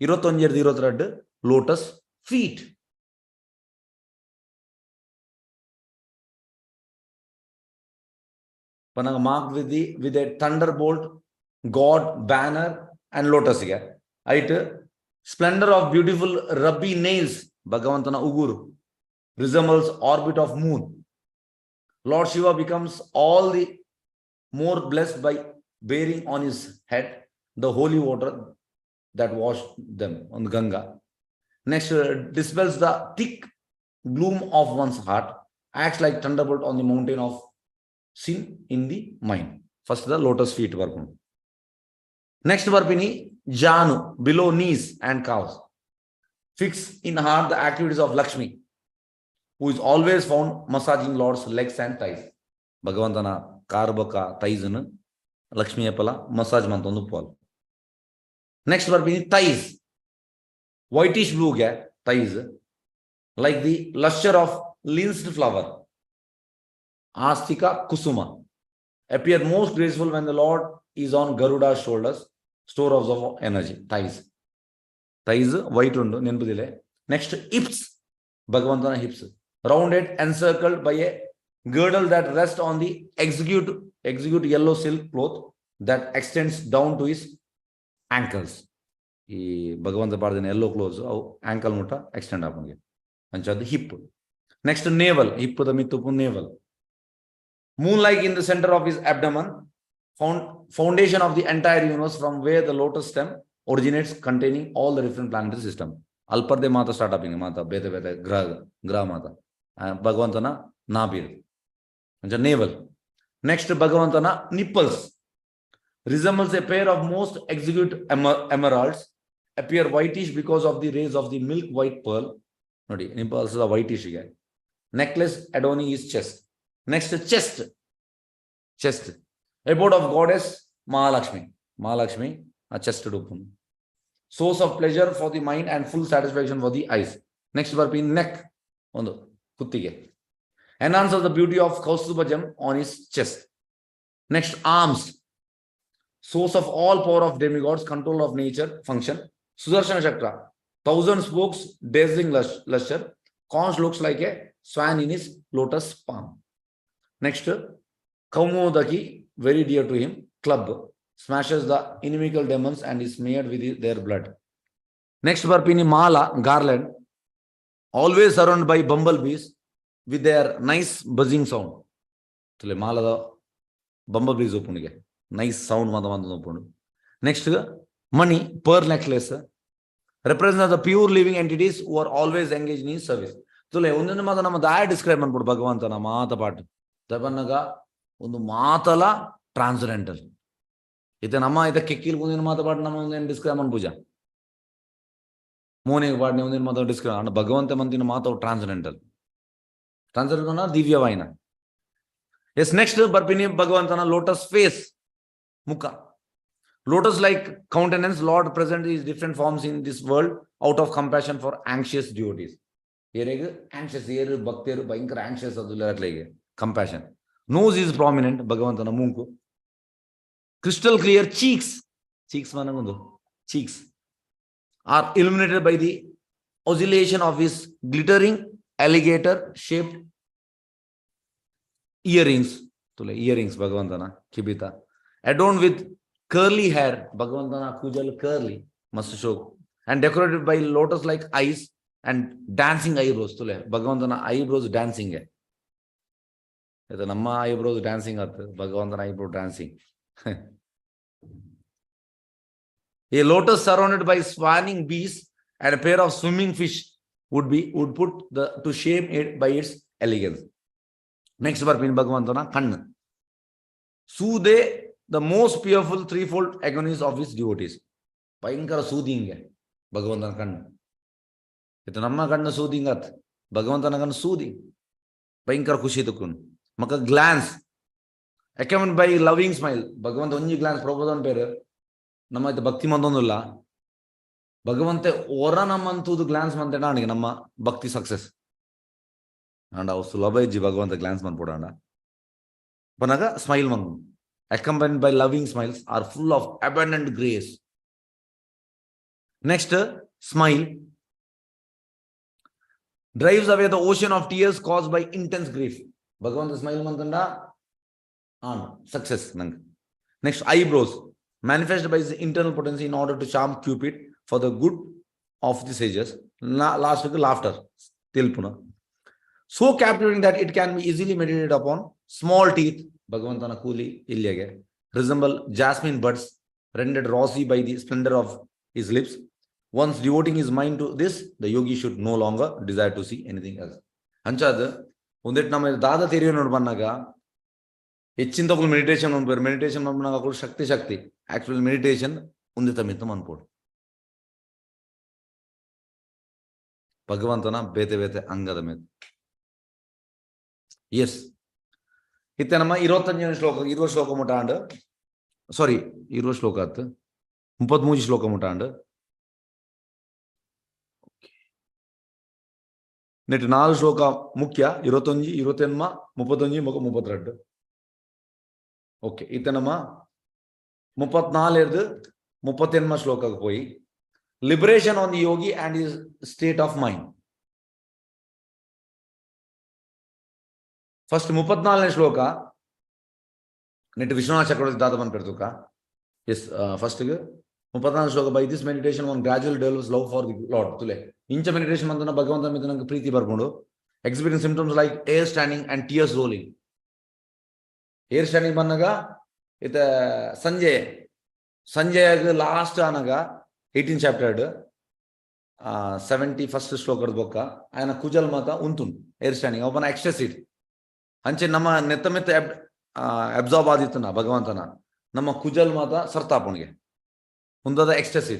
ಇರುವತ್ತೊಂಜೆರ್ದು ಇರುವತ್ತೆರಡು ಲೋಟಸ್ ಫೀಟ್. ಪನಗ mark with a thunderbolt, god banner and ಲೋಟಸ್ಗೆ ಐಟ್ splendour of beautiful ruby nails, ಭಗವಂತನ ಉಗುರು, resembles orbit of moon. Lord Shiva becomes all the more blessed by bearing on his head the holy water that washed them on the Ganga. Next, dispels the thick gloom of one's heart, acts like thunderbolt on the mountain of sin in the mind. First, the lotus feet ಬರ್ಪುಂಡು. Next ಬರ್ಪಿನಿ Janu, below knees and calves. Fix in heart the activities of Lakshmi, who is always found massaging Lord's legs and thighs. ಭಗವಂತನ ಕಾರ್ ಬೊಕ ಥೈಸ್ನ್ ಲಕ್ಷ್ಮಿ ಏಪಲ massage ಮಂತೊಂದು ಉಪ್ಪುವಲ್. Next ಬರ್ಪಿನಿ thighs, whitish ಬ್ಲೂಗೆ thighs, like the lustre of linseed flower, ಆಸ್ತಿಕ ಕುಸುಮ, appear most graceful when the Lord is on Garuda's shoulders, storehouse of energy. Thighs. Thighs white ಉಂಡು ನೆನಪುದಿಲೆ. ನೆಕ್ಸ್ಟ್ ಹಿಪ್ಸ್, ಭಗವಂತನ hips, rounded, encircled by a Girdle that rest on the execute yellow silk cloth that extends down to his ankles. ಈ ಭಗವಂತ ಪಾಡ್ದಿನ yellow cloth ಅವು ankle ಮುಟ್ಟ extend ಆಪುಂಗೆ. ಅಂಚಾದ್ hip. Next navel, ಹಿಪ್ಪದ ಮಿತ್ತುಪ್ಪು navel. Moon like in the center of his abdomen, foundation of the entire universe, from where the lotus stem originates, containing all the different planetary system. ಅಲ್ಪರ್ದೆ ಮಾತ start ಆಪಿಂಗ್ ಮಾತ ಬೇತೆ ಬೇತೆ ಗ್ರಹ ಗ್ರಹ ಮಾತ ಭಗವಂತನ ನಾಭಿರ್ ಅಂಚ ನೇವಲ್. ನೆಕ್ಸ್ಟ್ ಭಗವಂತನ nipples resembles a pair of most exquisite emeralds, appear whitish because of the rays of the milk white pearl. ನೋಡಿ, ನಿಪ್ಪಲ್ಸ್ ವೈಟಿಶ್ ಗೆ. Necklace adorning his chest. Next, chest. Chest, abode of goddess Mahalakshmi. Mahalakshmi ಆ chest Duppu, source of pleasure for the mind and full satisfaction for the eyes. Next ಬರ್ಪಿ neck, ಒಂದು ಕುತ್ತಿಗೆ, enhance of the beauty of Kaustubha gem on his chest. Next, arms, source of all power of demigods, control of nature function. Sudarshana Chakra, thousand spokes, dazzling luster, conch looks like a swan in his lotus palm. Next, Kaumodaki, very dear to him, club, smashes the inimical demons and is smeared with their blood. Next, ಬರ್ಪಿನಿ Mala, garland, always surrounded by bumblebees with their nice buzzing sound. ಮಾಲದ bumblebees ಉಪ್ಪುನಿಗೆ nice sound ಮಾತ ಮಾತ ಉಪ್ಪುಂಡು. Next, Mani, pearl necklace, represent the pure living entities who are always engage in service. ತುಲೆ ಒಂದೊಂದು ಮಾತ ನಮ್ಮ ದಾಯ describe ಮಾಡ್ಬಿಡು ಭಗವಂತನ ಮಾತ ಪಾಠ ತಪನ್ನಗ ಒಂದು ಮಾತಲ ಟ್ರಾನ್ಸರೆಂಟಲ್ ಇತ್ತೆ ನಮ್ಮ ಇತ್ತ ಕೆಕ್ಕಿಲ್ ಒಂದಿನ ಮಾತ ಪಾಠ ನಮ್ಮ ಒಂದೇನು ಡಿಸ್ಕ್ರೈಬ್ ಪೂಜಾ ಮೋನಿಗೆ ಪಾಡ್ನೆ ಒಂದಿನ ಮಾತ ಡಿಸ್ಕ್ರೈಬ್ ಅಂಡ ಭಗವಂತ ಮಂತಿನ ಮಾತು ಟ್ರಾನ್ಸರೆಂಟಲ್ ಟ್ರಾನ್ಸರೆಂಟಲ್ ದಿವ್ಯವಾಯಿನ. ಎಸ್, ನೆಕ್ಸ್ಟ್ ಬರ್ಪಿನಿ ಭಗವಂತನ ಲೋಟಸ್ ಫೇಸ್, ಮುಖ. Lotus like countenance, Lord present his different forms in this world out of compassion for anxious devotees. ಏರೆಗ್ anxious ಏರು ಭಕ್ತಿಯರು ಭಯಂಕರ ಆಂಕ್ಷಿಯಸ್ ಅದು ಅಟ್ಲಿಗೆ ಕಂಪ್ಯಾಷನ್. ನೋಸ್ is prominent, ಭಗವಂತನ ಮೂಂಕು. ಕ್ರಿಸ್ಟಲ್ ಕ್ಲಿಯರ್ ಚೀಕ್ಸ್, ಚೀಕ್ಸ್ ಮನಗೊಂದು cheeks are illuminated by the oscillation of his glittering alligator shaped earrings. ತುಲೆ earrings ಭಗವಂತನ ಕಿಬಿತ. Adorned with curly hair, ಭಗವಂತನ ಕೂಜಲ್ curly ಮಸ್ತ್ ಶೋಕ್, and decorated by lotus like eyes and dancing eyebrows. ತುಲೆ ಭಗವಂತನ eyebrows dancing. ಇದು ನಮ್ಮ eyebrows dancing ಆತು, ಭಗವಂತನ eyebrow dancing. A lotus surrounded by swarming bees and a pair of swimming fish would put the to shame it by its elegance. Next ಬರ್ಪಿನ್ ಭಗವಂತನ ಕಣ್ಣು. Soothe the most fearful threefold agonies of his devotees. ಭಯಂಕರ soothing ಭಗವಂತನ ಕಣ್ಣು. ಇದು ನಮ್ಮ ಕಣ್ಣು soothing ಆತ್, ಭಗವಂತನ ಕಣ್ಣು ಸೂದಿಂಗ್, ಭಯಂಕರ ಖುಷಿ ತಕ್ಕೊಂಡು. ಮಕ್ಕ ಗ್ಲಾನ್ಸ್ ಅಕಂಪನೀಡ್ ಬೈ ಲವಿಂಗ್ ಸ್ಮೈಲ್. ಭಗವಂತ ಒಂಜಿ ಗ್ಲಾನ್ಸ್ ಪ್ರಬೋಧನ್ ಪೇರು ನಮ್ಮ ಇದು ಭಕ್ತಿ ಮಂದೊಂದಿಲ್ಲ. ಭಗವಂತೆ ಹೊರ ನಮ್ಮಂತೂದು ಗ್ಲಾನ್ಸ್ ಮಂತೆ ನಮ್ಮ ಭಕ್ತಿ ಸಕ್ಸಸ್. ಅಂಡ್ ಅವು ಸುಲಭ ಇಜ್ಜಿ ಭಗವಂತ ಗ್ಲಾನ್ಸ್ ಮನ್ಪುಡಾಂಡ ಪನಗ ಸ್ಮೈಲ್ ಮನ್ accompanied by loving smiles are full of abundant grace. Next, smile drives away the ocean of tears caused by intense grief. ಭಗವಂತ ಸ್ಮೈಲ್ ಮಂತಂಡ ಆನ್ ಸಕ್ಸಸ್ ನಂಗೆ. Next, eyebrows manifested by his internal potency in order to charm Cupid for the good of the sages. Last, laughter, ತಿಲ್ಪುನ, so captivating that it can be easily meditated upon. Small teeth, ಭಗವಂತನ ಕೂಲಿ ಇಲ್ಲಿಗೆ, resemble jasmine buds rendered rosy by the splendor of his lips. Once devoting his mind to this, the yogi should no longer desire to see anything else. ಅಂಚಾದ ಒಂದಿಟ್ಟು ನಮ್ಮ ದಾದ ತೆರಿಯೋ ನೋಡ್ ಬಂದಾಗ ಹೆಚ್ಚಿನ ತಗೊಳ್ ಮೆಡಿಟೇಷನ್ ಅನ್ಬೋದು. ಮೆಡಿಟೇಷನ್ ಮಾಡ್ಬಾಗ ಕೂಡ ಶಕ್ತಿ ಶಕ್ತಿ ಆಕ್ಚುಲಿ ಮೆಡಿಟೇಷನ್ ಒಂದೇ ತಮ್ಮಿತ್ತು ಮನ್ಪೋಡು ಭಗವಂತನ ಬೇತೆ ಬೇತೆ ಅಂಗದ ಮೇಲೆ. ಎಸ್, ಇತ್ತೆ ನಮ್ಮ ಇರುವತ್ತಂಜನೇ ಶ್ಲೋಕ, ಇರುವ ಶ್ಲೋಕ ಮುಟಾಂಡ್, ಸಾರಿ, ಇರುವ ಶ್ಲೋಕ ಆತು, 33 ಶ್ಲೋಕ ಮುಟಾಂಡ್. ನೆಟ್ ನಾಲ್ ಶ್ಲೋಕ ಮುಖ್ಯ, 21, 28, 31 ಮೊಕ 32. ಓಕೆ, ಇತ್ತೆ ನಮ್ಮ 34 38 ಶ್ಲೋಕಕ್ಕೆ ಪೋಯಿ. Liberation on the yogi and his state of mind. First 34ನೇ ಶ್ಲೋಕ ನೆಟ್ ವಿಶ್ವನಾಥ ಚಕ್ರವರ್ತಿ ದಾದ ಪನ್ಪೆರ್. ಎಸ್, ಫಸ್ಟ್ 34 ಶ್ಲೋಕ. By this meditation, one gradual develops love for the Lord. ತುಲೆ, ಇಂಚ ಮೆಡಿಟೇಷನ್ ಮಂತನ ಭಗವಂತ ಮಿತ್ತ ನಂಗೆ ಪ್ರೀತಿ ಬರ್ಕೊಂಡು, exhibiting symptoms like hair standing and tears rolling. Hair standing ಬಂದಾಗ ಇತ ಸಂಜಯ್, ಸಂಜಯ್ ಲಾಸ್ಟ್ ಆನಗ 18 ಚಾಪ್ಟರ್ 71st ಶ್ಲೋಕದ ಬೊಕ್ಕ ಆಯನ ಕುಜಲ್ ಮಾತ ಉಂತುಂಡು, ಹೇರ್ ಸ್ಟ್ಯಾಂಡಿಂಗ್ ಒಬ್ಬನ ಎಕ್ಸ್ಟಸಿ. ಅಂಚೆ ನಮ್ಮ ನೆತ್ತ ಮೆತ್ತ ಅಬ್ಸಾರ್ಬ್ ಆದಿತ್ತನ ಭಗವಂತನ, ನಮ್ಮ ಕುಜಲ್ ಮಾತ ಸರ್ತಾಪುಣಿಗೆ ಉಂದದ ecstasy.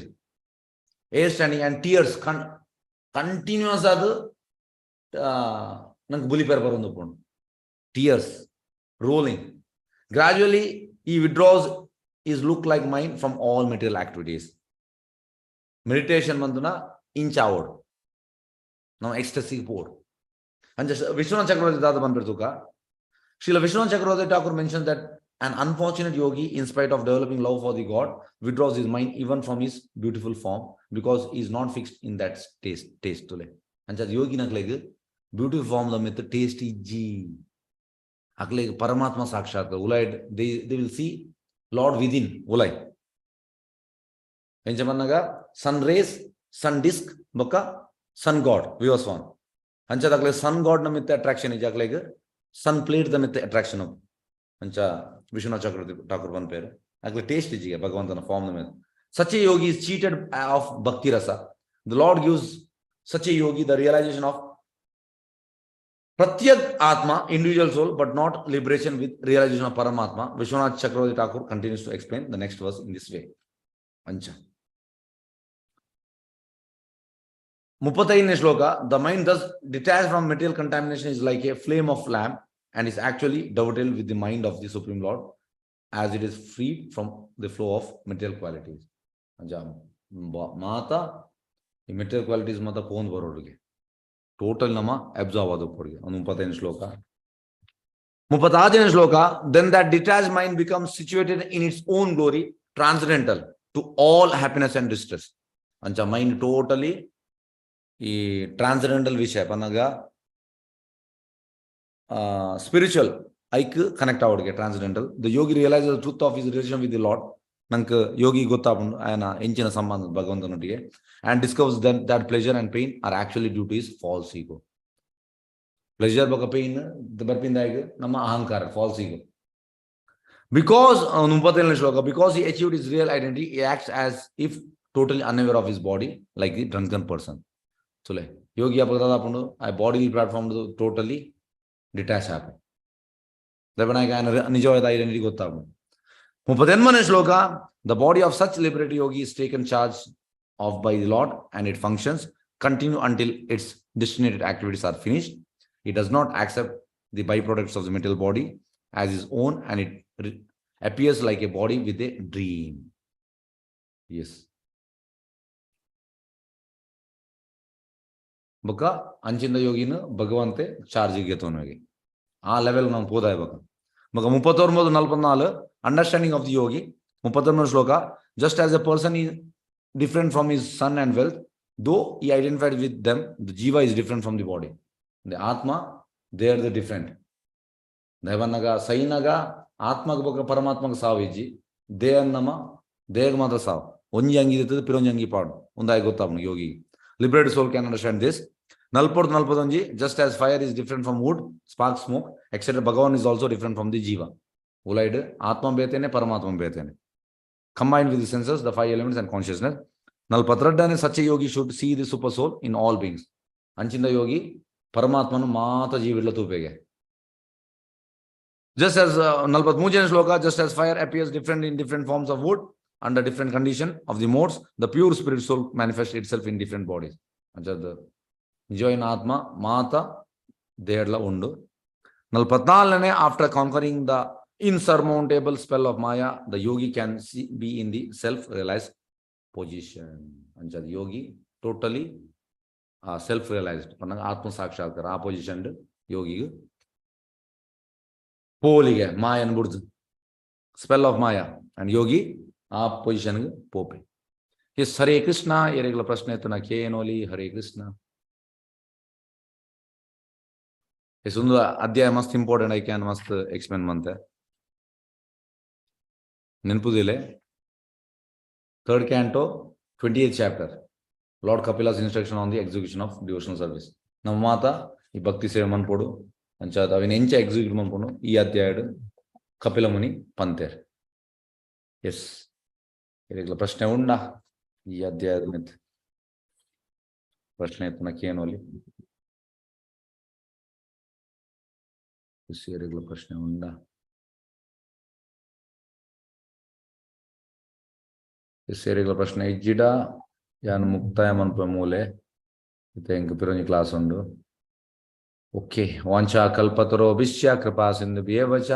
Hair standing and tears continuous. ಅದು ನಂಗೆ ಬುಲಿಪೇರ್ ಬರೋದು ಪೋಂಡು, tears rolling. Gradually he withdraws his look like mind from all material activities. Meditation ಬಂದನ ಇಂಚ ಆವೋಡು, ನಾವು ಎಕ್ಸ್ಟಸಿಗೆ ಪೋಡು. ಅಂಚ ವಿಶ್ವನಾಥ್ ಚಕ್ರವರ್ತಿ ದಾದ ಬಂದ್ಬಿಡ್ತುಕ. Srila Vishwanath Chakravarti Thakur mentioned that an unfortunate yogi, in spite of developing love for the God, withdraws his mind even from his beautiful form because he is not fixed in that taste. ತುಲೆ, ಅಂಚ ಯೋಗಿನಕ್ಲೆಗ್ beautiful form the ಮಿತ್ taste ಇಜ್ಜಿ. ಅಕ್ಲೆಗ್ ಪರಮಾತ್ಮ ಸಾಕ್ಷಾತ್ ಉಲೈಡ್. They will see Lord within ಉಲೈ. ಎಂಚ ಬನ್ನಗ sun rays, ಸನ್ disc ಬೊಕ್ಕ ಸನ್ god Vivasvan. ಅಂಚದ ಸನ್ god ನ ಮಿತ್ತ ಅಟ್ರಾಕ್ಷನ್ ಇಜ್ಜಿ, ಅಕ್ಲೆಗ್ ಸನ್ ಪ್ಲೇಟ್ the ಮಿತ್ತ ಅಟ್ರಾಕ್ಷನ್. ಅಂಚ ವಿಶ್ವನಾಥ್ ಚಕ್ರವರ್ತಿ ಠಾಕೂರ್ ಪನ್ಪೇರು, ಅಕ್ಲೆ ಟೇಸ್ಟ್ ಇಜ್ಜಿಗೆ ಭಗವಂತನ ಫಾರ್ಮ್ ಮೇಲೆ. Such a yogi is cheated of bhakti rasa. The Lord gives such a yogi the realization of Pratyag Atma, individual soul, but not liberation with realization of Paramatma. Vishwanath Chakravarti Thakur continues to explain the next verse in this way. ಅಂಚ 35ನೇ ಶ್ಲೋಕ. The mind thus detached from material contamination is like a flame of lamp and is actually dovetailed with the mind of the Supreme Lord as it is freed from the flow of material qualities. ಅಂಚ ಮಾತ ಈ material qualities ಮಾತ ಪೋಂದ್ ಬರೋರಿಗೆ total ನಮ್ಮ absorb ಆದ ಕೊಡುಗೆ. ಒಂದು 35 ಶ್ಲೋಕ. 36ನೇ ಶ್ಲೋಕ. Then that detached mind becomes situated in its own glory, transcendental to all happiness and distress. ಅಂಚ ಮೈಂಡ್ ಟೋಟಲಿ ಈ ಟ್ರಾನ್ಸೆಂಡೆಂಟಲ್ ವಿಷಯ ಪನ್ನಗ ಸ್ಪಿರಿಚುವಲ್ ಐಕ್ connect ಆವಡಿಗೆ transcendental. The yogi realise the truth of his relation with the Lord. ನಂಗೆ ಯೋಗಿ ಗೊತ್ತಾಪುಂಡು ಆಯನ ಎಂಚಿನ ಸಂಬಂಧ ಭಗವಂತನೊಟ್ಟಿಗೆ, and discovers then that pleasure and pain are actually due to his false ego. Pleasure ಬೊಕ ಪೇನ್ ಬರ್ಪಿಂದಾಗ ನಮ್ಮ ಅಹಂಕಾರ, ಫಾಲ್ಸ್ ಈಗೋ. Because, 37ನೇ ಶ್ಲೋಕ, because he achieved his real identity, he acts as if totally unaware of his body, like the drunken person. ತುಲೆ, Yogi ಅಪಗ ದಾದಾಪುಂಡು ಆ ಬಾಡಿ platform totally detach ಆಪ ದೆಬನಾಗ ఆయన ನಿಜವಾದ identity ಗೊತ್ತಾಪುಂಡು. 38ನೇ ಶ್ಲೋಕ. The body of such liberated yogi is taken charge of by the Lord and it functions continue until its destinated activities are finished. He does not accept the byproducts of the material body as his own and it appears like a body with a dream. Yes. ಬೊಕ್ಕ ಅಂಚಿಂದ ಯೋಗಿನ ಭಗವಂತೆ ಚಾರ್ಜಿಗೆ ತೋನೋಗಿ ಆ level ನಾವು ಪೋದಾಯ ಬೊಕ್ಕ. ಬೊಕ್ಕ 39, 44, understanding of the Yogi. 39 Shloka. Just as a person is different from his son and wealth, though he identified with them, the jiva is different from the body. The atma, they are the different. ದೈವನಗ ಸೈನಗ ಆತ್ಮಗ ಬೊಕ್ಕ ಪರಮಾತ್ಮಗ ಸಾವು ಇಜ್ಜಿ, ದೇಹ ನಮ ದೇಹ ಮಾತ್ರ ಸಾವು. ಒಂಜಿ ಅಂಗಿ ಇರ್ತದೆ, ಪಿರೊಂಜಿ ಅಂಗಿ ಪಾಡು ಒಂದಾಗಿ ಗೊತ್ತಾಪುಂಡು Yogi. Liberated soul can understand this. ನಲ್ಪೊಡ್ದು 41. Just as fire is different from wood, spark, smoke, etcetera, Bhagavan is also different from the jiva. ಉಲೈಡ್ ಆತ್ಮ ಬೇತೇನೆ, ಪರಮಾತ್ಮ ಬೇತೇನೆ, combined with the senses, the five elements and consciousness. 42ನೇ, such yogi should see the super soul in all beings. ಅಂಚಿಂದ Yogi ಪರಮಾತ್ಮನು ಮಾತ ಜೀವಿಡ್ಲ ತೂಪೆಗೆ. Just as, 43ನೇ ಶ್ಲೋಕ, just as fire appears different in different forms of wood under different condition of the modes, the pure spirit soul manifest itself in different bodies. ಅಂಚದ ನಿಜವಾದ ಆತ್ಮ ಮಾತ ದೇಹಡ್ಲ ಉಂಡು. 44ನೇ, after conquering the insurmountable spell of Maya, the yogi can see, be in the self-realized position. ಅಂಚದ Yogi totally self realised ಪನ್ನಗ ಆತ್ಮ ಸಾಕ್ಷಾತ್ಕಾರ ಆ position ಯೋಗಿಗೆ ಪೋಲಿಗೆ Mayan ಬುಡ್ದು, spell of ಮಾಯಾ ಅಂಡ್ ಯೋಗಿ ಆ position ಪೋಪೆ. S, Hare Krishna. ಏರೆಗ್ಲ ಪ್ರಶ್ನೆ ಎತ್ತುನ ಕೇನೋಲಿ. ಹರೇ ಕೃಷ್ಣ. ಎಸ್, ಒಂದು ಅಧ್ಯಾಯ ಮಸ್ತ್ ಇಂಪಾರ್ಟೆಂಟ್, I can ಮಸ್ತ್ explain ಮಂತೆ ನೆನಪುದಿಲ್ಲ. Third canto, 28th chapter, Lord Kapila's instruction on the execution of devotional service. ನಮ್ಮ ಮಾತ ಈ ಭಕ್ತಿ ಸೇವೆ ಮನ್ಪೊಡು ಅಂಚಾದ ಅವಿನ ಎಂಚ ಎಕ್ಸಿಕ್ಯೂಟ್ ಮನ್ಪೊಡು ಈ ಅಧ್ಯಾಯಡ್ ಕಪಿಲ ಮುನಿ ಪಂತೇರ್. ಎಸ್, ಇರೆಗ್ಲ ಪ್ರಶ್ನೆ ಉಂಡಾ ಈ ಅಧ್ಯಾಯದ ಮಿತ್? ಪ್ರಶ್ನೆ ಇಪ್ಪುನ ಕೇನೋಲಿ. ಎರೆಗ್ಲ ಪ್ರಶ್ನೆ ಉಂಡಾ? ಎಸ್, ಎರೆಗ್ಲ ಪ್ರಶ್ನೆ ಇಜ್ಜಿಡ ಯಾನ್ ಮುಕ್ತಾಯ ಮನ್ಪೆ ಮೂಲೆ. ಇತ್ತೆ ಎಂಕ್ ಪಿರೊಂಜಿ ಕ್ಲಾಸ್ ಉಂಡು. ಓಕೆ. ವಾಂಛಾ ಕಲ್ಪತರುಭ್ಯಶ್ಚ ಕೃಪಾ ಸಿಂಧುಭ್ಯೇವ ಚ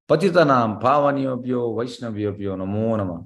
ಪತಿತನಾಂ ಪಾವನಿಯೋಭ್ಯೋ ವೈಷ್ಣವ್ಯೋಭ್ಯೋ ನಮೋ ನಮಃ.